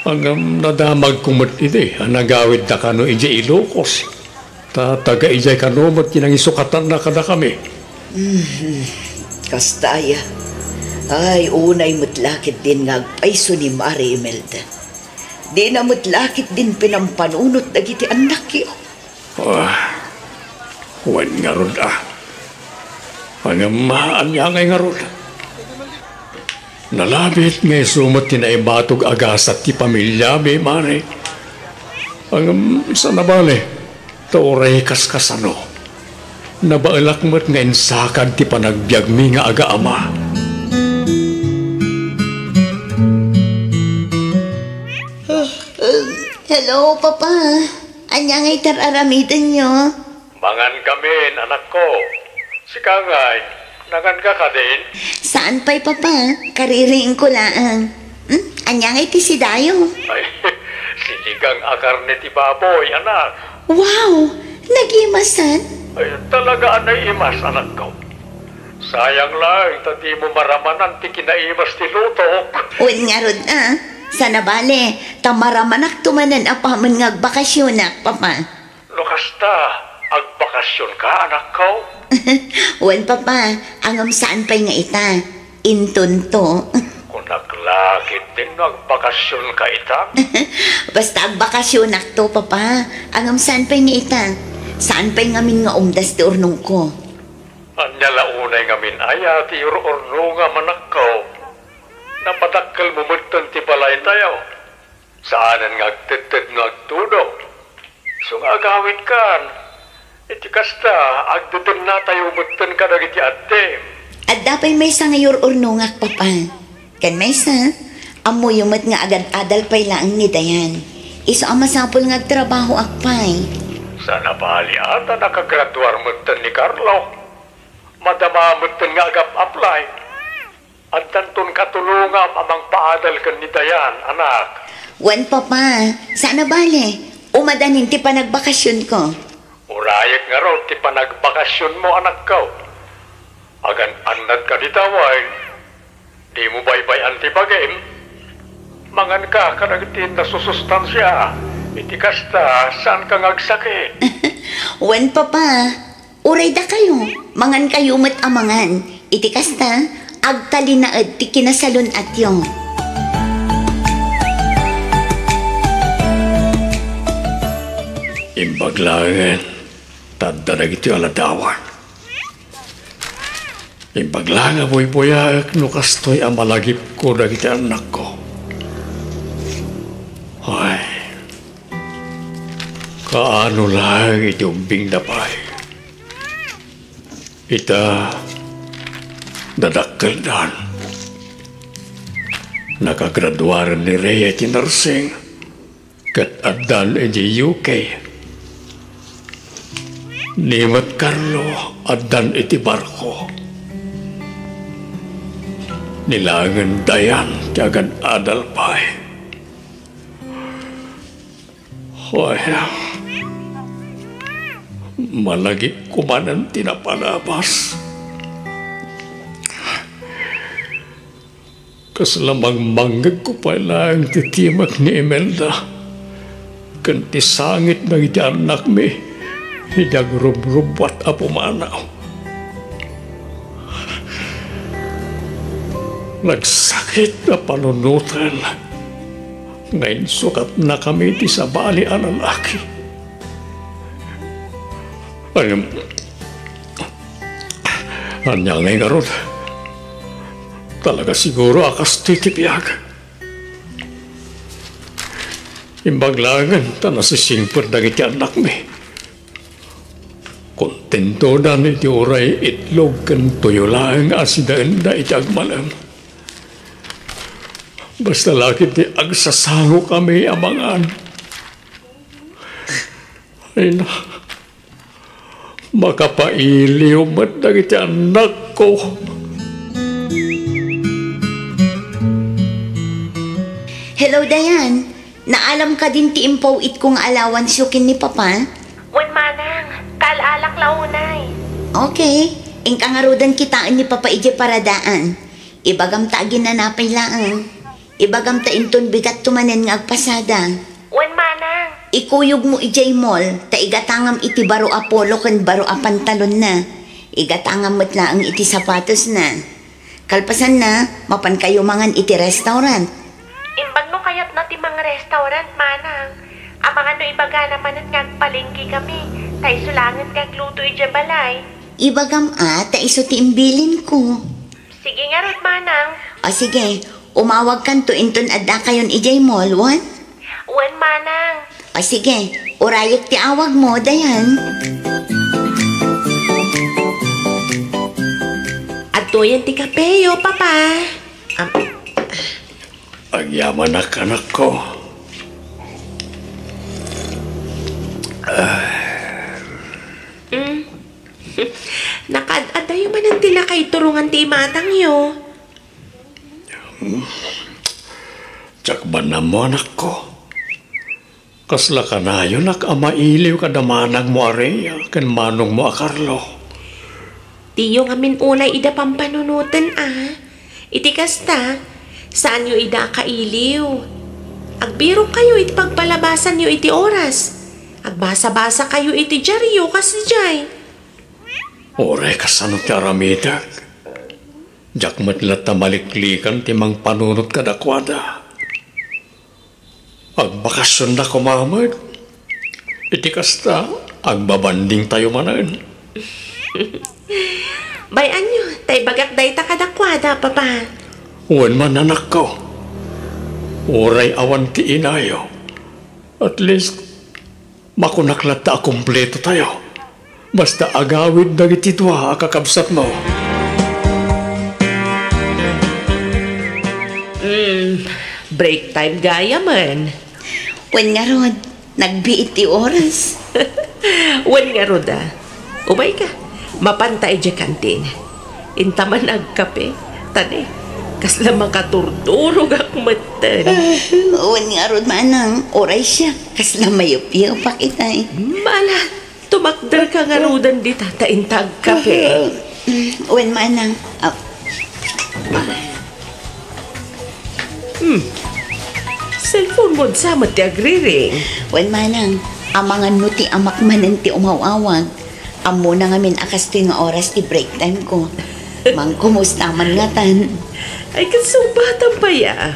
Ngem nadamagko met idi a nagawidda kano idiay Ilocos. Ta taga idiay kano met ti nangisukatanna kadakami. Mhm. Kasta aya. Ay, unay met la ketdin nga agpayso ni Mare Imelda. Dina met la ketdin pinampanunot dagiti annakyo. Ah, wen ngarud a. Ngem ania ngay ngarud? Nalabit nga isu met ti naibatog a gasat ti pamiliami, Mare. Ngem saan a bale, ta uray kaskasano, nabaelak met nga insakad ti panagbiagmi nga agaama. Hello, Papa. Ania ngay ti ar-aramidenyo? Mangan kamin, anakko. Sika ngay, nanganka kadin? Saan pay, Papa. Kaririingko laeng. Hmm? Ania ngay ti sidayo? Ay, sinigang a karne ti baboy, anak. Wow! Nagimasan? Ay, talaga a naimas, anakko. Sayang lang, ta di mo maramanan ti kinaimas ti lutok. Wen ngarud, a. Sana bale, ta maramanakto manen apamen nga agbakasyonak, Papa. No kasta, agbakasyonka, anakko? Wen, Papa, ngem saan pay nga ita. Intonto. Kunak la ketdin no agbakasyonka ita. Basta agbakasyonakto, Papa. Ngem saan pay nga ita. Saan pay ngamin nga umdas ti urnongko. Ania la unay ngamin aya ti ur-urnongam, anakko? Napadakkelmo metten ti balaytayo. Saanen nga agtedted no agtudo. Isu nga agawidkan. Iti kasta, agdedennatayo metten kadagiti addim. Adda pay maysa nga ur-urnongak, Papa. Ken maysa, ammoyo met nga agad-adal pay laeng ni Dayan. Isu a masapul nga agtrabahoak pay. Sana bale a ta nakagraduar metten ni Carlo. Madama metten nga agap-apply. Addanton katulongam a mangpaadal ken ni Dayan, anak. Wen, Papa, saan a bale. Umadanin ti panagbakasionko. Urayek ngarud ti panagbakasionmo, anakko. Agan-annadka dita wen, dimo baybay-an ti bagim. Manganka kadagiti nasusustansia. Iti kasta, saanka nga agsakit. Wen, Papa. Uray dakayo, mangankayo met a mangan. Iti kasta, agtalinaed ti kinasalun-atyo. Imbag laengen, ta adda dagitoy a ladawan. Imbag laeng a buybuyaek no kastoy a malagipko dagiti annakko. Ay, kaano laeng iti ubbingda pay? Ita, nadakkeldan. Nakagraduaren ni Rhea iti nursing, ket addan iti U K. Ni met Carlo, addan iti barko. Ni laengen Dayan ti agad-adal pay. Hoy, malagipko manen ti napalabas. Kasla mangmangngegko pay laeng ti timek ni Imelda ken ti sangit dagiti annakmi idi agrubrubuat a pumanaw. Nagsakit a panunoten nga insukatnakami ti sabali a lalaki. Ngem, ania ngay ngarud? Talaga siguro a kastoy ti biag. Imbag laengen ta nasisingpet dagiti annakmi. Kontentodan iti uray itlog ken tuyo laeng a sidaenda iti agmalem. Basta la ketdi agsasangokami a mangan. Ay na, makapailiw met dagiti annakko. Hello, Dayan. Naalam kadin ti impaw-itko nga allowance-yo ken ni Papa? Wen, manang. Kaal-alak la unay. Okay. Inka ngaruden kitaen ni Papa idiay paradaan. Ibagam ta aginana pay laeng. Ibagam ta inton bigatto manen nga agpasada. Wen, manang. Ikuyogmo idiay mall, ta igatangam iti baro a polo ken baro a pantalonna. Igatangam met laeng iti sapatosna. Kalpasanna, mapankayo mangan iti restaurant. Imbag no kayatna ti mang-restaurant, manang. Amangan no ibagana manen nga agpalengkekami, ta isu laengen ti agluto idiay balay. Ibagam a, ta isu ti imbilinko. Sige ngarud, manang. O sige, umawagkanto inton addakayon idiay mall, wen? Wen, manang. O sige, urayek ti awagmo, Dayan. Adtoyen ti kapeyo, Papa. Am- Agyamanak, anakko. Mm. Nakaad-adayo manen ti nakaiturongan ti imatangyo. Diak man ammo, anakko. Kasla kanayonak a mailiw kada manangmo a Rhea ken manongmo a Carlo. Diyo ngamin unay ida pampanunoten a. Iti kasta, saanyo ida a kailiw. Agbirokkayo iti pagpalabasanyo iti oras. Agbasa-basakayo iti diario kas idiay. Uray kasano ti aramidek, diak met latta maliklikan ti mangpanunot kadakuada. Agbakasionda koma met. Iti kasta, agbabandingtayo manen. Bay-anyo, ta ibagak dayta kadakuada, Papa. Wen man, anakko. Uray awan ti inayo. At least, makunak latta a kumpletotayo. Basta agawid dagiti dua a kakabsatmo. Mm, break time gayamen. Wen ngarud, nagbiit ti oras. Wen ngarud, a. Umayka, mapanta idiay kantin. Inta man agkape, ta ne, kasla makaturturogak metten. Wen ngarud, manang, uray siak, kasla mayupyupak itay. Mala, tumakderka ngaruden dita, ta inta agkape. Wen, manang, a, Hmm. Cellphone mo sa met ti agriring. Wen, manang, amangan no ti amak manen ti umaw-awag. Ammona ngamin a kastoy nga oras ti break time ko. Mangkumusta man ngatan. Ay, kasubatan pay a.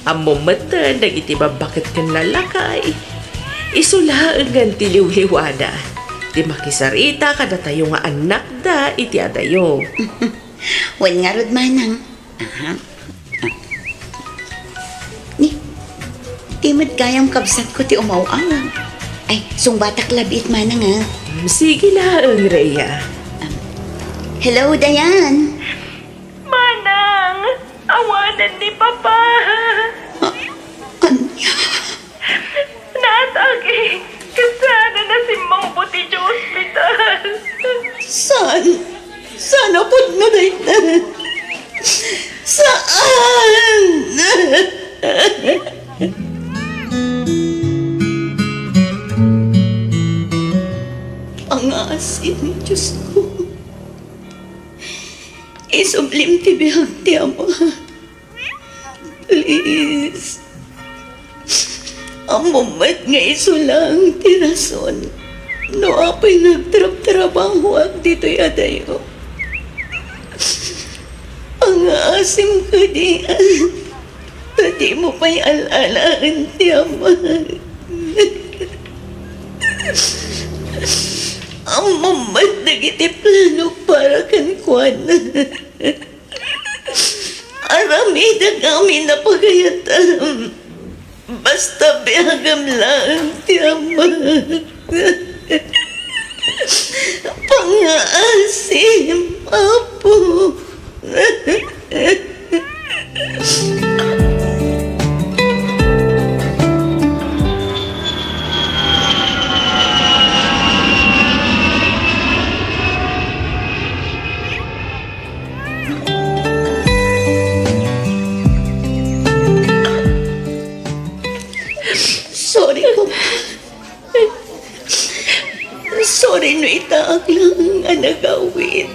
Ammom metten dagiti babbaket ken lalakay. Isu laengen ti liwliwada. Ti makisarita kadatayo nga annakda iti adayo. Wen ngarud, manang. Aha. Ni, ti met gayam kabsatko ti umaw-awag. Ay, sungbatak labiit, manang, a. Mm, sige laeng, Rhea. Um, hello, Dayan. Manang, awanen ni Papa. A-, ania? Naatake, ket saan a nasimmangpot idiay ospital. Saan? Saan a pudno dayta? Saan? Pangaasim, Diosko. Isublim ti biag ti ama. Please. Ammom met nga isu laeng ti rason no apay nga agtrabtrabahoak ditoy adayo. Pangaasim kadi, ta dimo pay al-alaen ti ama. Ammom met dagiti planok para kenkuana. Aramidek amin a pagayatam. Basta biagam laeng ti ama. Pangaasim, Apo. Sorry, Papa. Sorry no itaak lang a nagawid.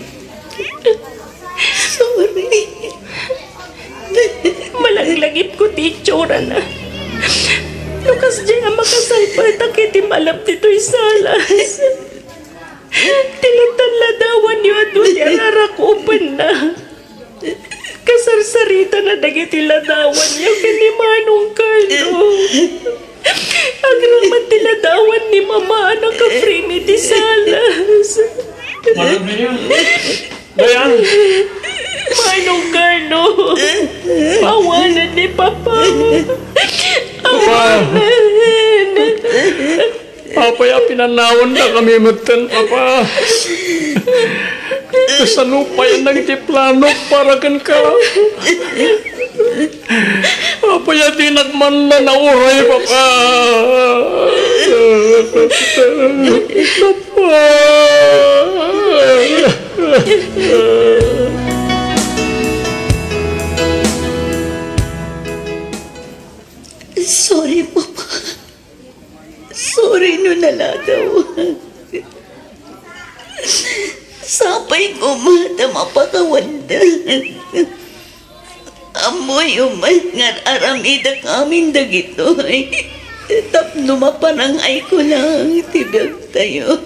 Sorry. Malaglagipko ti itsurana. No kasdiay a makasalpaetak iti malem ditoy salas. Ti latta ladawanyo adu ti ararakupenna. Kasarsaritana dagiti ladawanyo ken ni Manong Carlo. Agraman ti ladawan ni Mama a naka-frame iti salas. Manong Dayan! Dayan! Manong Carlo! Awanen ni Papa! Papa! Awanen! Apay a pinanawantakami metten, Papa? Kasano payen dagiti planok para kenka? Apay a dinak man nauray, Papa? Papa! Sapay koma ta mapakawandak. Ammoyo met nga ar-aramidek amin dagitoy tapno maparang-ayko laeng ti biagtayo.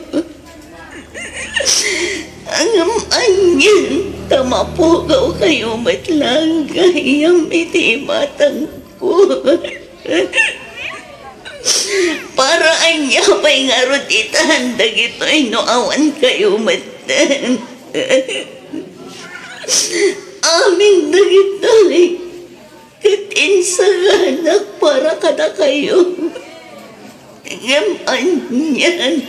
Ngem anian ta mapugawkayo met laeng gayam iti imatangko? Para ania pay ngarud itan dagitoy no awankayo metten? Amin dagitoy ket insaganak para kadakayo. Ngem anian,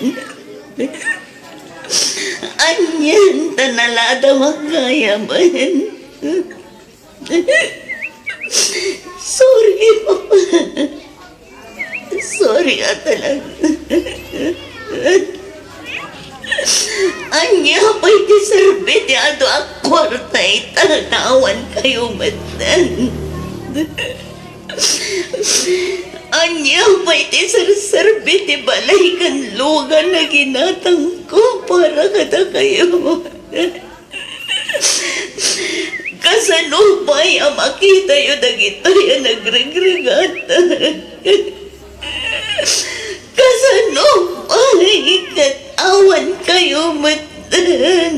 anian ta naladawak gayamen? Sorry, Papa. Sorry a talaga. Ania pay ti serbi ti adu a kuarta ita no awankayo metten? Ania pay ti serserbi ti balay ken lugan a ginatangko para kadakayo? Kasano pay a makitayo dagitoy a nagregregatan? Kasano pay ket awankayo metten?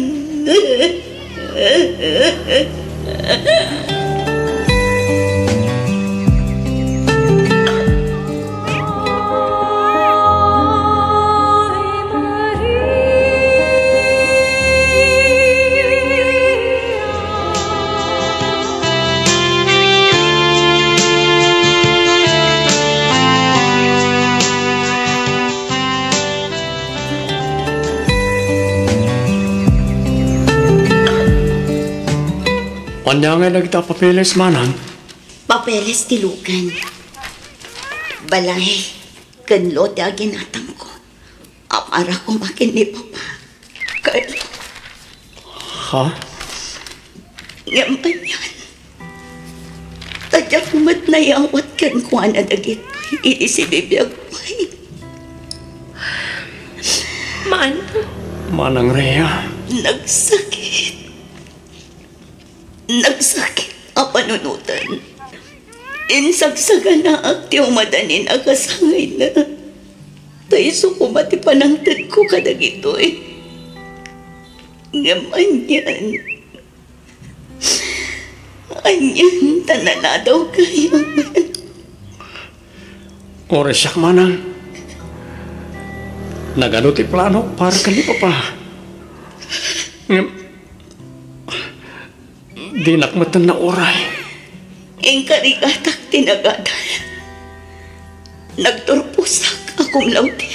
Ania ngay dagita a papeles, manang? Papeles ti lugan, balay, ken lote a ginatangko a para koma ken ni Papa. Carlo. Ha? Ngem anian, ta diak met nayawat kenkuana dagitoy idi sibibiag pay. Man. Manang Rhea. Nagsakit. Nagsakit a panunoten. Insagsaganaak ti umadanin a kasangayna. Ta isu koma ti panangtedko kadagitoy. Ngem anian, anian ta naladawkayo. Uray siak, manang, nagadu ti planok para ken ni Papa. Ngem, dinak metten nauray. Inkarigatak ti nagadal. Nagturposak a cum laude.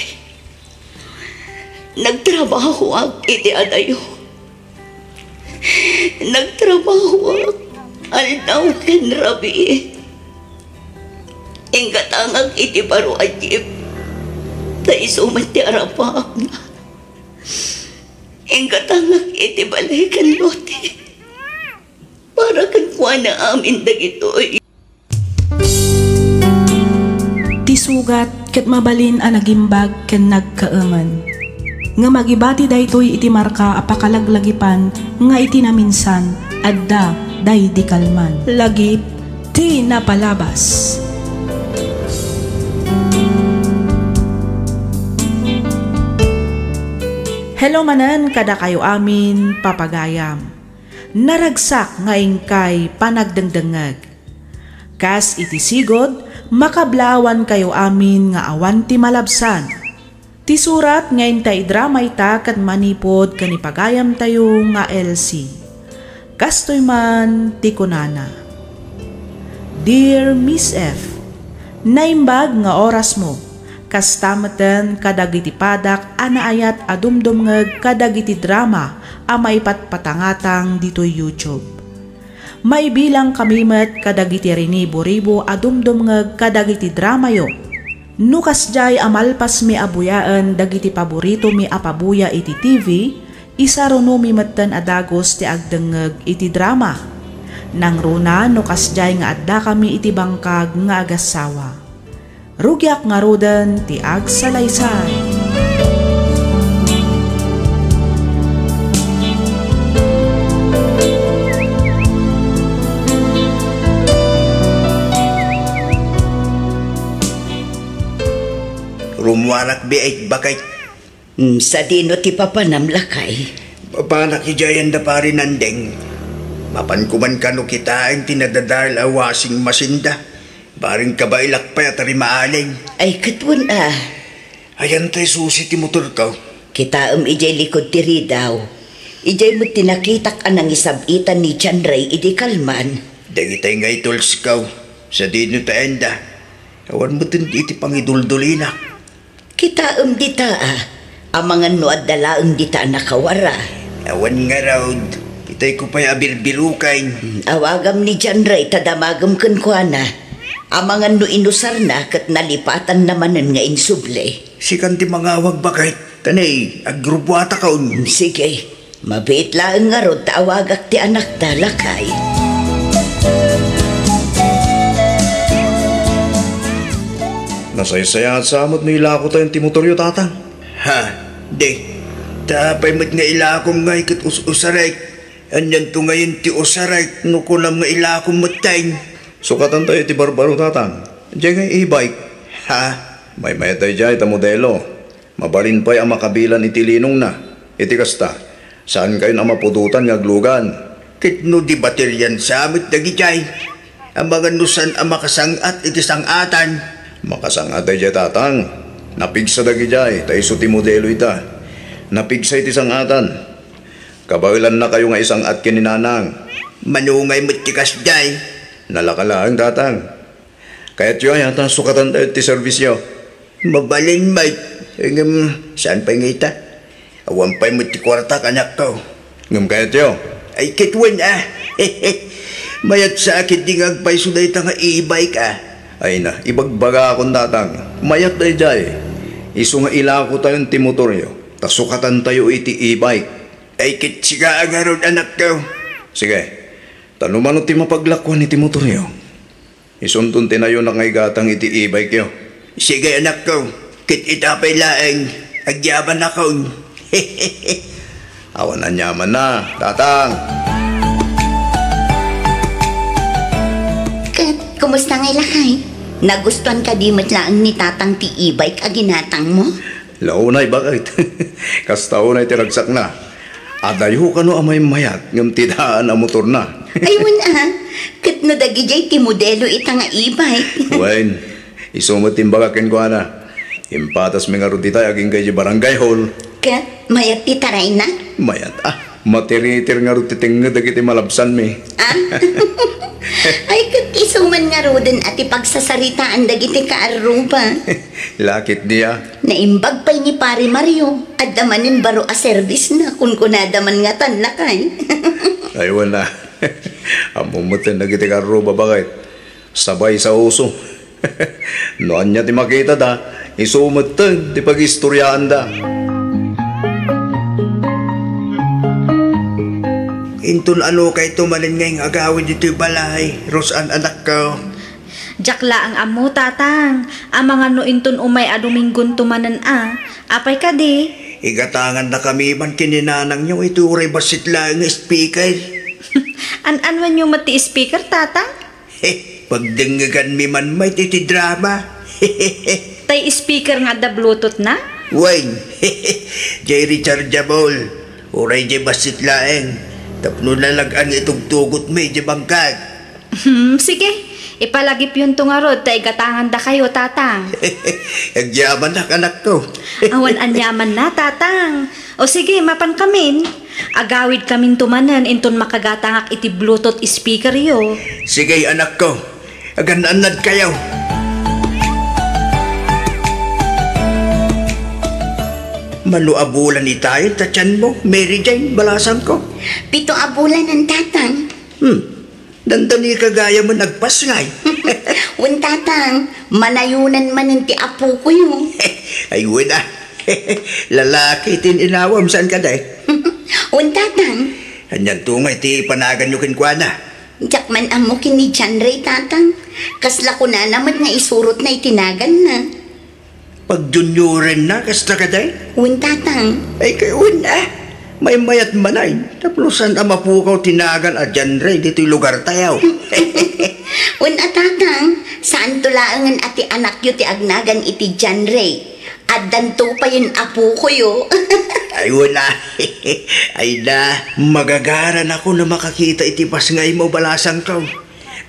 Nagtrabahoak iti adayo. Nagtrabahoak aldaw ken rabii. Inggatangak iti baro a jeep, ta isu met ti arapaakna. Inggatangak iti balay ken lote para kenkuana amin dagitoy. Ti sugat ket mabalin a nagimbag ken nagkaemen. Ngem agibati daytoy iti marka a pakalaglagipan nga iti naminsan, adda daydi kalman. Lagip ti napalabas. Hello manen kadakayo amin, papagayam. Naragsak nga inkay panagdengdengngeg. Kas iti sigud, makablaawankayo amin nga awan ti malabsan. Ti surat nga inta idrama ita ket manipud ken ni pagayamtayo nga Elsie. Kastoy man ti kunana, Dear Miss F, naimbag nga orasmo. Kasta metten kadagiti padak a naayat a dumdumngeg kadagiti drama a maipatpatangatang ditoy YouTube. Maibilangkami met kadagiti rinibo-ribo a dumdumngeg kadagiti dramayo. No kasdiay a malpasmi a buyaen dagiti paboritomi a pabuya iti T V, isarunomi metten a dagus ti agdengngeg iti drama. Nangruna no kasdiay nga addakami iti bangkag nga agassawa. Rugiak ngaruden ti agsalaysay. Muarak biit, baket. Hmm, sadino ti papanam, lakay? Papanak idiay anda Pari Nandeng. Mapan koman kano kitaen ti nadadael a washing machine da. Bareng kabaelak pay a tarimaaling. Ay, ket wen a. Ayan tay susi ti motorko. Kitaem idiay likud ti ridaw. Idiay met ti nakitak a nangisab-itan ni John Ray idi kalman. Dagitay nga itulsko, sadino ta enda. Awan met iti pangiduldulinak. Kitaem dita, a. Amangan no adda laeng dita a nakawara. Awan ngarud, itay ko pay a birbiruken. Hmm, awagam ni John Ray ta damagem kenkuana. Amangan no inusarna ket nalipatanna manen nga insubli. Sikan ti mangawag, baket. Kani, agrubuatakon. Hmm, sige. Mabiit laeng ngarud ta awagak ti anakda, lakay. Nasaysayaat sa met no ilako tayon ti motoryo, Tatang. Ha? Di. Ta apay met nga ilakom ngay ket us-usarek? Anianto ngayen ti usarek no kunam nga ilakom metten? Sukatan tayo iti barbaro, Tatang. Diay nga e-bike. Ha? Maymayat daydiay ta modelo. Mabalin pay a makabilan iti linongna. Iti kasta, saankayon a mapudotan nga aglugan. Ket no di baterian sa met dagijay, amangan no saan a makasang-at iti sang-atan. Makasang-at dayjay, Tatang. Napigsa dagijay, ta isu ti modelo ita. Napigsa iti sang-atan. Kabaelannakayo nga isang-at ken ni Nanang. Mano ngay met ti kasjay? Nalaka laeng, Tatang. Kayatyo aya ta sukatan tayo ti serbisyo? Mabalin met. Ngem, saan pay nga ita? Awan pay met ti kuartak, anakko. Ngem kayatyo? Ay, ket wen a. Mayat sa ket di nga agpayso dayta nga e-bike a. Ay na, ibagbagakon, Tatang. Mayat dayjay. Isu nga ilako tayon ti motoryo, ta sukatan tayo iti e-bike. Ay, ket sika a ngarud, anakko. Sige. Ta no mano ti mapaglakuan iti motoryo, isunton ti nayonak nga igatang iti e-bike yo. Sige, anakko. Ket ita pay laeng, agyabannakon. Awan aniamanna, Tatang. Ket, kumusta ngay, lakay? Nagustuan kadi met laeng ni Tatang ti e-bike a ginatangmo? Launay, baket. Kasta unay ti ragsakna. Adayo kano a maymayat ngem ti daan a motorna. Ay, wen a. Ket no dagidiay ti modelo ita nga e-bike. Wen, isu met ti imbagak kenkuana. Impatasmi ngarud dita agingga idiay barangay hall. Ket mayat ti tarayna? Mayat a. Matiritir ngarud ti tengnged dagiti malabsanmi. Ah? Ay, ket isu man ngaruden a ti pagsasaritaan dagiti kaarruba. Lakit dia. Naimbag pay ni Pare Mario. Adda manen baro a serbisna, kunkunada man ngatan, lakay. Ay, wen a. Ammom metten dagiti kaarruba, baket. Sabay sa uso. No ania ti makitada, isu metten ti pagistoriaanda. Inton anokayto manen nga agawid ditoy balay, Rosan, anakko. Diak laeng ammo, Tatang. Amangan no inton umay a Domingonto manen a. Apay kadi? Igatangannakami man ken ni nanangyo iti uray bassit laeng nga speaker. An-anuenyo met ti speaker, Tatang? He, pagdengngeganmi man met iti drama. Tay speaker nga adda Bluetooth na? Wen, jay rechargeable. Uray jay bassit laeng. Tapno nalag-an nga itugtugotmi jay bangkag. Hmm, sige. Ipalagipyonto ngarud ta igatangandakayo, Tatang. Agyamanak, anakko. Awan aniamanna, Tatang. O sige, mapankamin. Agawidkaminto manen inton makagatangak iti Bluetooth speakeryo. Sige, anakko. Agan-annadkayo. Mano a bulan itayen ta tianmo, Mary Jane, balasangko? Pito a bulanen, Tatang. Hmm. Dandani ka gayamen agpasngay. Wen, Tatang, manayonan manen ti apokoyo. Ay, wen a. Lalaki ti inawam, saan kadi? Wen, Tatang. Anianto ngay ti panaganyo kenkuana? Diak man ammo ken ni John Ray, Tatang. Kasla kunana met nga isurotna iti naganna. Pagjuniorenna, kasta kadi? Wen, Tatang. Ay, kay wen a. Maymayat manen. Tapno saan a mapukaw ti nagan a John Ray ditoy lugartayo. Wen a, Tatang. Saanto laengen a ti anakyo ti agnagan iti John Ray. Addanto payen apokoyo. Ay, wala. Ay na, magagaranakon a makakita iti pasngaymo, balasangko.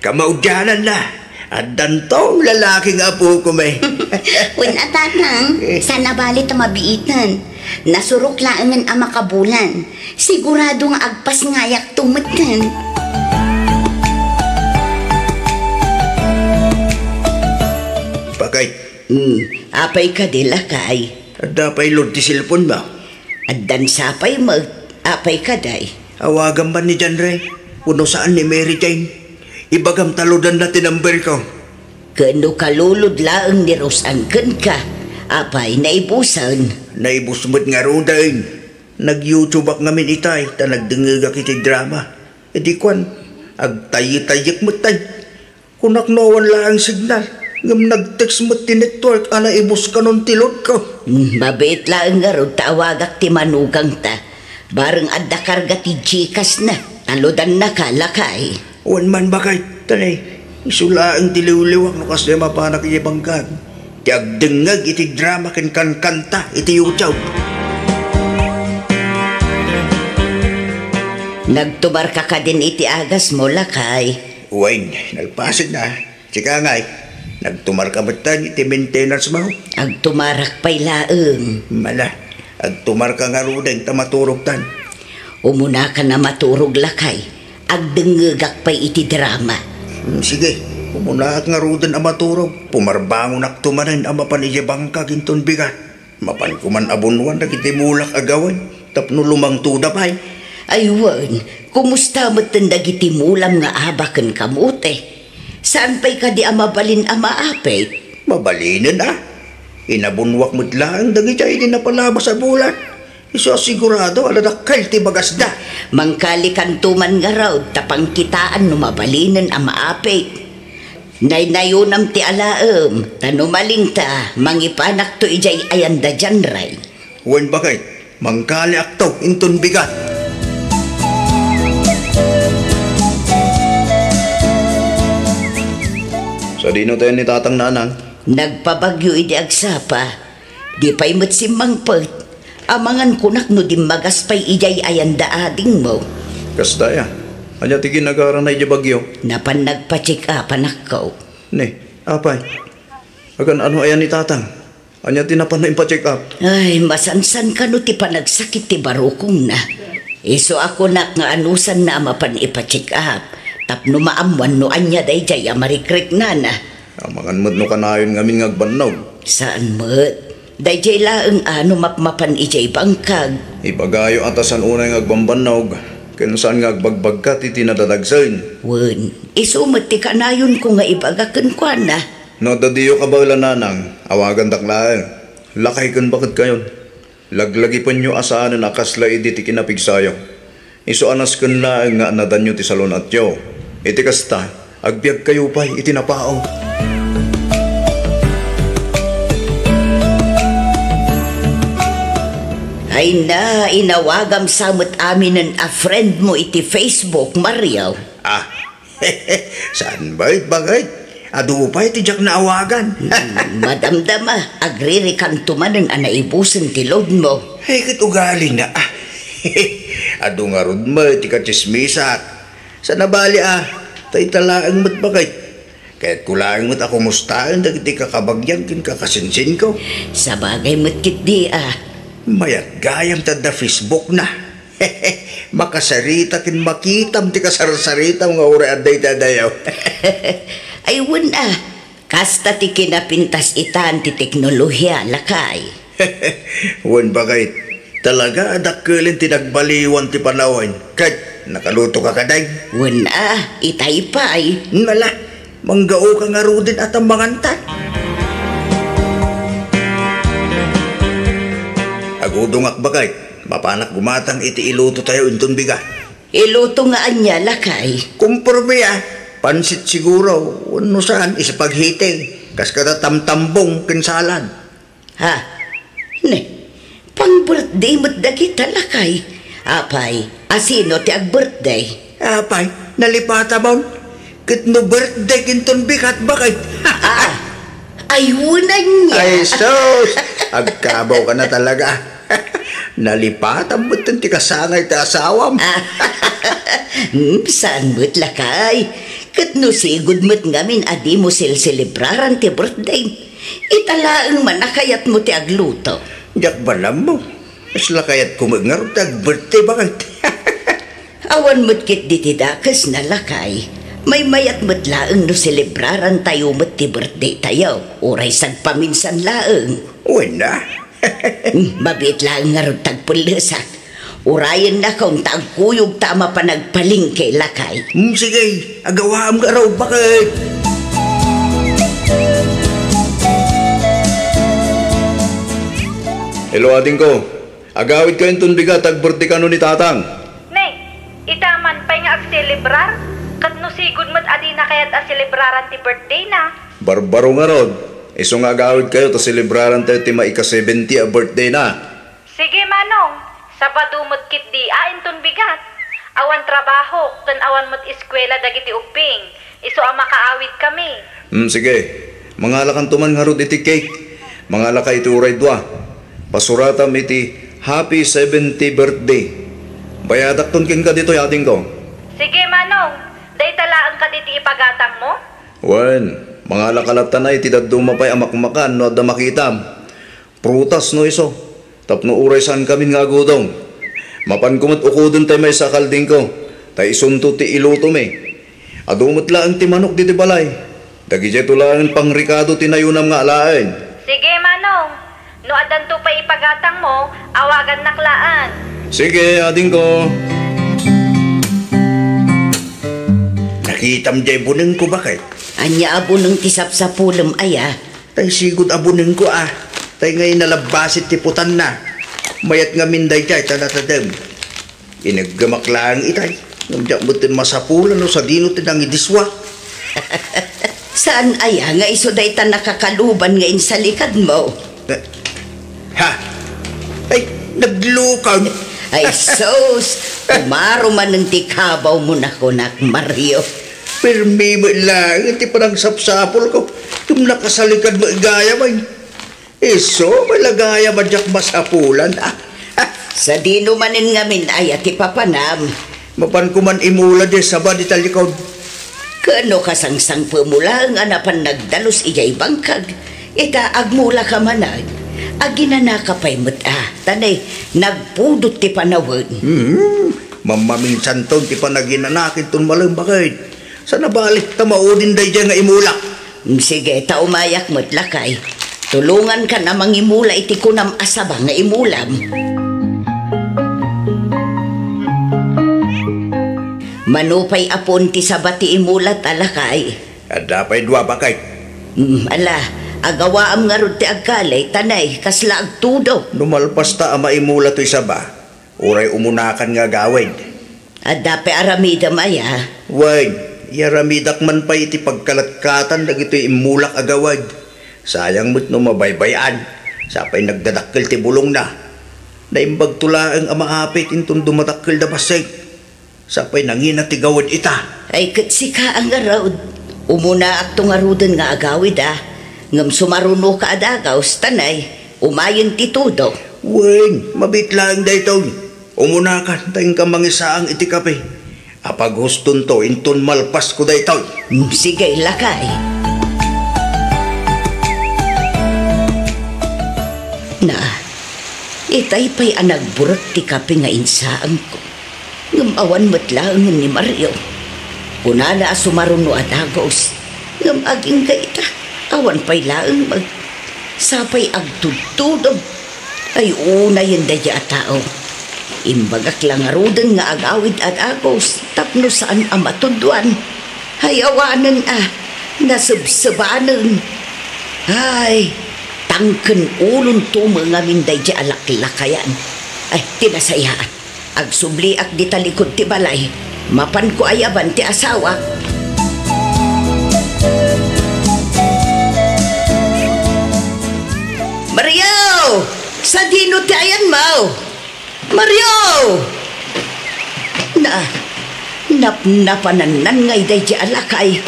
Kamaudiananna, addanto lalaki nga apokon, eh. Wen a, tatang, saan a bali ta mabiiten. Nasurok laengen a makabulan. Sigurado nga agpasngayakto metten. Bakit? Hmm, apay kadi, lakay? Adda pay load ti cellphone mo? Addan sa pay met. Apay kadi? Awagam man ni John Ray. Wenno saan ni Mary Jane. Ibagam ta loadanna ti number ko. Ken no kalulod laeng ni Roseanne kenka, apay, naibusen? Naibus met ngaruden. Nag-YouTube-ak ngamin itay, ta nagdengngegak iti drama. Idi kuan, agtayyetayyek met tay. Kunak no awan laeng signal, ngem nag-text met ti network a naibus kanon ti load ko. Hmm, mabiit laeng ngarud ta awagak ti manugangta. Bareng adda karga ti Gcash na, ta loadannaka, lakay. Wen man, bakit, talay. Isu laeng ti liwliwak no kasla mapanak iti bangkag. Ti agdengngeg iti drama ken kankanta iti YouTube. Nagtumarka kadin iti agasmo, lakay? Wen, nalpasenna. Sika ngay, nagtumarka metten iti maintenance mo? Agtumarak pay laeng. Mala, agtumarka ngaruden ta maturogtan. Umunakan a maturog, lakay. Agdengngegak pay iti drama. Hmm, sige, umunaak ngaruden a maturog. Pumarbangonakto manen a mapan idiay bangkag inton bigat. Mapanko man a bunnoan dagiti mulak a gawen tapno lumangtoda pay. Ay wen, kumusta metten dagiti mulam nga aba ken kamote? Saan pay kadi a mabalin a maapit? Mabalinen a. Inabunnoak met laeng dagiti idi napalabas a bulan. Isu a sigurado a nadakkel ti bagasda. Mangkalikanto man ngarud ta pangkitaan no mabalinen a maapit. Naynayonam ti alaem, ta no malingta, mangipanakto idiay ayanda diay ray. Wen, bakit, mangkaliakto inton bigat. Sadino tayo ni Tatang, Nanang? Nagpabagyo idi agsapa. Di pay met simmangpet. Amangan kunak no dimmagas pay idiay ayanda adingmo. Kasta aya. Ania ti ginagarana idiay bagyo? Napan nagpa-check up, anakko. Ni, apay? Agan ano aya ni Tatang? Ania ti napan na impa-check up? Ay, masansan kano ti panagsakit ti barukongna. Isu a kunak nga anusanna a mapan ipa-check up. Tapno maammuan no ania daydiay a marikriknana. Amangan met no kanayon ngamin nga agbannog. Saan met. Daydiay laeng a no mapmapan idiay bangkag. Ibagayo a ta saan unay nga agbambannog, ken saan nga agbagbagkat iti nadadagsen. Wen, isu met ti kanayonko nga ibaga kenkuana. No adda diyo kabaelan, Nanang, awagandak laeng. Lakay ken baketkayon. Laglagipenyo a saanen a kasla idi ti kinapigsayo. Isu a nasken laeng nga annadanyo ti salun-atyo. Iti kasta, agbiagkayo pay iti napaut. Ay na, inawagam sa met aminen a friend mo iti Facebook, Mario. Ah, saan ba it bagay? Adu pay ti diak naawagan. Hmm, madamdama, agririkanto manen a naibusen ti load mo. Ay, ket ugalina, ah. Adu ngarud met ti katsismisak. Saan a bali, ah, ta ita laeng met bagay. Kayatko laeng met a kumustaen dagiti kakabagian ken kakasinsinko. Sabagay met ketdi, ah. Mayat gayam ta adda Facebook na. Makasarita ken makitam ti kasarsaritam nga uray adda iti adayo. Ay, wen a, kasta ti kinapintas itan ti teknolohiya, lakay. Wen, bakit? Talaga a dakkelen ti nagbaliwan ti panawen. Ket nakaluto ka kadin? Wen a, itay pay. Nala, manggaoka ngaruden a tammangantan. Agudongak, bakit? Mapanak gumatang iti iluto tayo inton bigat. Iluto nga ania, lakay? Komporme a. Pansit siguro, wenno saan, spaghetti. Kas kada tamtambong ken salad. Ha? Ne, pang-birthday met dagita, lakay. Apay, a sino ti ag-birthday? Apay, nalipata man. Ket no birthday kinton bigat, bakit? Ah, Ay, unan niya. Ay, sus! Agkabaw ka na talaga. Nalipatan mo ti kasangay ti asawam. Ah, hmm, saan met, lakay? Ket no sigud met ngamin a dimo selselebraran ti birthday, ita laeng man a kayatmo ti agluto. Diak balam mo. Kasla kayatko met ngarud ti agbirthday, baket. Awan met ketdi ti dakesna, lakay. Maymayat met laeng no selebrarantayo met ti birthdaytayo, uray sagpaminsan laeng. Wen a. Hmm, mabiit laeng ngarud ti agpellesak. Urayennakon ta agkuyogta a mapan agpalengke, lakay. Hmm, sige, agawaam ngarud, baket. Hello, adingko. Agawidkayo inton bigat, agbirthday kano ni Tatang. Ne, ita man pay nga agselebrar? Ket no sigud met a dina kayat a selebraran ti birthdayna? Barbaro ngarud. Isu nga agawidkayo ta selebrarantayo ti maika-seventy a birthdayna. Sige, Manong. Sabado met ketdi a inton bigat. Awan trabaho, ken awan met eskuela dagiti ubbing. Isu a makaawidkami. Hmm, sige. Mangalakanto man ngarud iti cake. Mangalaka iti uray dua. Pasuratam iti Happy seventy birthday. Bayadakton kenka ditoy, adingko. Sige, Manong. Dayta laeng kadi ti ipagatangmo? Wen, mangalaka latta iti dadduma pay a makmakan no adda makitam. Prutas no isu, tapno uray saankamin nga agudong. Mapanko met ukoden tay maysa a kaldingko, ta isunto ti ilutomi. Adu met laeng ti manok ditoy balay. Dagidiayto laeng pangrekado ti nayunam nga alaen. Sige, Manong. No addanto pay ipagatangmo, awagannak laeng. Sige, adingko. Nakitam diay bunengko, baket? Ania a buneng ti sapsapulem, aya? Tay sigud a bunengko a, tay ngay nalabbasit ti putanna. Mayat ngamin daydiay ta natadem. Ineggemak laeng itay. Ngem diak metten masapulan no sadino ti nangidisua. Saan aya nga isu dayta nakakaluban nga insalikadmo? Eh, ha? Ay, naglukag. Ay, sus! Umaro manen ti kabawmo nakunak, Mario. Permi met laeng ti panagsapsapulko. Ngem nakasalikad met gayam ay. Isu, malagayam a diak masapulan, a. Sadino manen ngamin aya ti papanam? Mapanko man imula diay saba dita likod. Ken no kasangsangpetmo laeng a napan nagdalus idiay bangkag, ita agmulaka manen. Aginanaka pay met a, ta ne, nagpudot ti panawen. Hmm, mammaminsanton ti panaginanak inton malem, baket. Saan a bale ta maudin daydiay nga imulak. Mm, sige, ta umayak met, lakay. Tulongankan a mangimula iti kunam a saba nga imulam. Mano pay a puon ti saba ti imulat a, lakay? Adda pay dua, baket. Mm, ala, agawaam ngarud ti agkali, ta ne, kasla agtudo. No malpasta a maimula toy saba, uray umunakan nga agawid. Adda pay aramidem aya? Wen, iyaramidak man pay iti pagkalatkatan dagitoy immulak a gawid. Sayang met no mabaybay-an, sapay nagdadakkel ti bulongna. Naimbagto laeng a maapit inton dumadakkelda bassit. Sapay nangina ti gawid ita. Ay, ket sika a ngarud. Umunaakto ngaruden nga agawid a. Ngem sumarunoka a dagaws, ta ne, umayen ti tudo. Wen, mabiit laeng daytoy. Umunakan, ta inka mangisaang iti kape. Apaghustonto inton malpasko daytoy. Mm, sige, lakay. Na, itay pay a nagburek ti kape nga insaangko. Ngem awan met laengen ni Mario. Kunana a sumaruno a dagaws, ngem agingga ita, awan pay laeng met. Sapay agtudtudom. Ay, unayen daydi a tao. Imbagak la ngaruden nga agawid a dagaws tapno saan a matudwan. Ay, awanen a, nasebsebanen. Ay, tangken ulonto met ngamin daydi a laklakayan. Ay, ti nasayaat. Agsubliak dita likud ti balay. Mapanko ayaban ti asawak. Mario! Sadino ti ayanmo? Mario! Na, napnapanannan ngay daydi a lakay.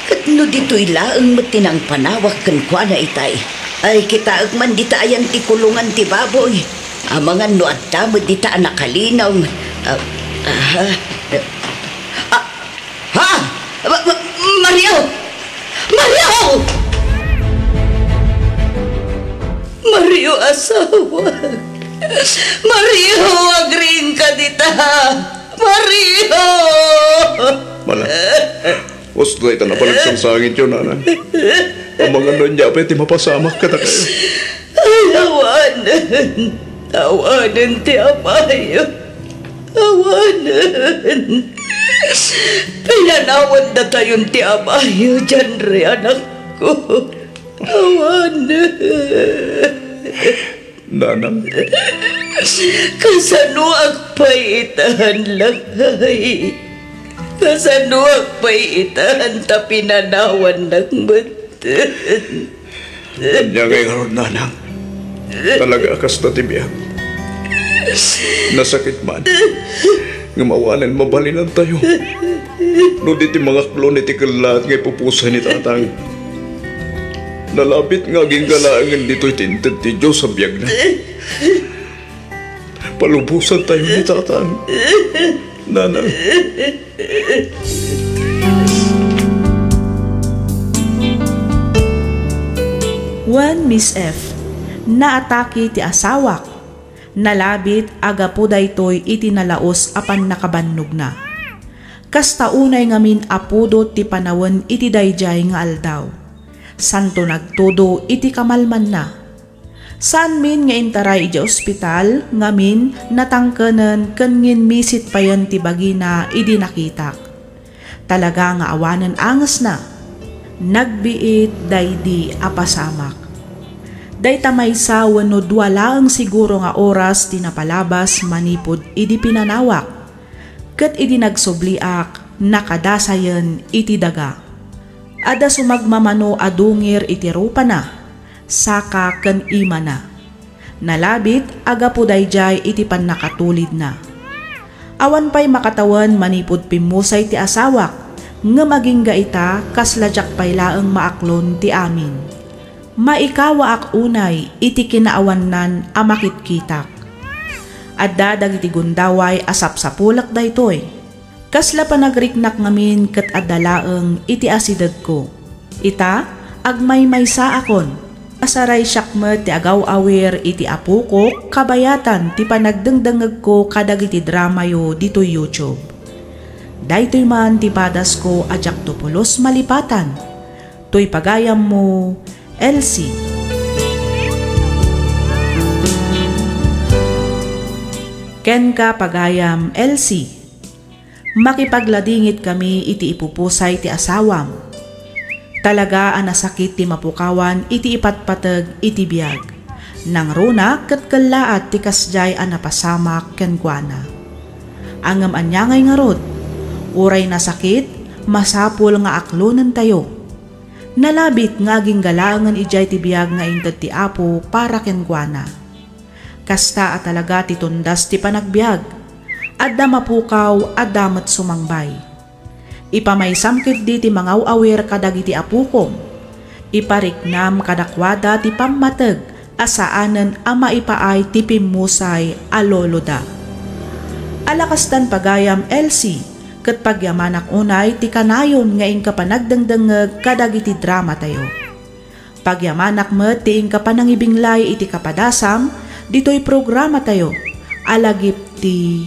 Ket no ditoy laeng met ti nangpanawak kenkuana itay, ay kitaek man dita ayan ti kulongan ti baboy. Amangan no adda met dita a nakalinaw. Ah, ah, ah, ha? Ma- ma- Mario! Mario! Mario, asawa! Mario, agriingka dita! Mario! Mana, usto dayta napalagsangsangityo, nanang. Amangan no ania pay ti mapasamak kadakayo. Ay, awanen. Awanen ti amayo. Awanen. Pinanawan datayon ti amayo, Janre, anakko. Awanen. Nanang. Kasanoak pay itan, lakay? Kasanoak pay itan ta pinanawannak met? Ania ngay ngarud, nanang? Talaga a kasta ti biag. Nasakit man. Ngem awanen mabalinantayo. No di ti mangaklon iti kellaat nga ipupusay ni tatang. Nalabit nga agingga laengen ditoy ti inted ti Dios a biagna. Palubosantayo ni tatang. Nanang. Wen, Miss F, naatake ti asawak. Nalabit a gapu daytoy iti nalaus a pannakabannogna. Kasta unay ngamin a pudot ti panawen iti daydiay nga aldaw. Santo nagtudo iti kamalmanna. Saanmin nga intaray idiay ospital ngamin natangkenen ken nginmisit payen ti bagina idi nakitak. Talaga nga awanen angesna. Nagbiit daydi a pasamak. Dayta maysa wenno dua laeng siguro nga oras ti napalabas manipud idi pinanawak. Ket idi nagsubliak, nakadasayen iti daga. Adda sumagmamano a dungir iti rupana, saka ken imana. Nalabit a gapu daydiay iti pannakatulidna. Awan pay makatawen manipud pimmusay ti asawak, ngem agingga ita kasla diak pay laeng maaklon ti amin. Maikawaak unay iti kinaawannan a makitkitak. Adda dagiti gundaway a sapsapulek daytoy. Kasla panagriknak ngamin ket adda laeng iti asidegko. Ita, agmaymaysaakon. Asaraysiak met ti agaw-awir iti apoko kabayatan ti panagdengdengngegko kadagiti dramayo ditoy YouTube. Daytoy man ti padasko a diakto pulos malipatan. Toy pagayammo, Elsie. Kenka, pagayam Elsie, makipagladingit kami iti ipupusay ti asawam. Talaga a nasakit ti mapukawan iti ipatpateg iti biag. Nangruna ket kellaat ti kasdiay a napasamak kenkuana. Ngem ania ngay ngarud? Uray nasakit, masapul nga aklonentayo. Nalabit nga agingga laengen idiay ti biag nga inted ti Apo para kenkuana. Kasta a talaga ti tundas ti panagbiag. Adda mapukaw, adda met sumangbay. Ipamaysam ketdi ti mangaw-awir kadagiti apokom. Ipariknam kadakuada ti pammateg a saanen a maipaay ti pimmusay a loloda. Ala kastan pagayam, Elsie, ket pagyamanak unay ti kanayon nga inka panagdengdengngeg kadagiti dramatayo. Pagyamanak met ti inka panangibinglay iti kapadasam ditoy programatayo a Lagip ti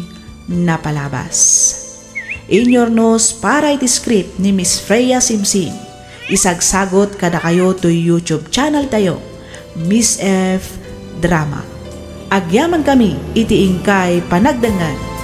Napalabas. Inyurnos para iti script ni Miss Freya Simsim. Isagsagut kadakayo toy YouTube channel tayo, Miss F Drama. Agyaman kami iti inkay panagdengngeg.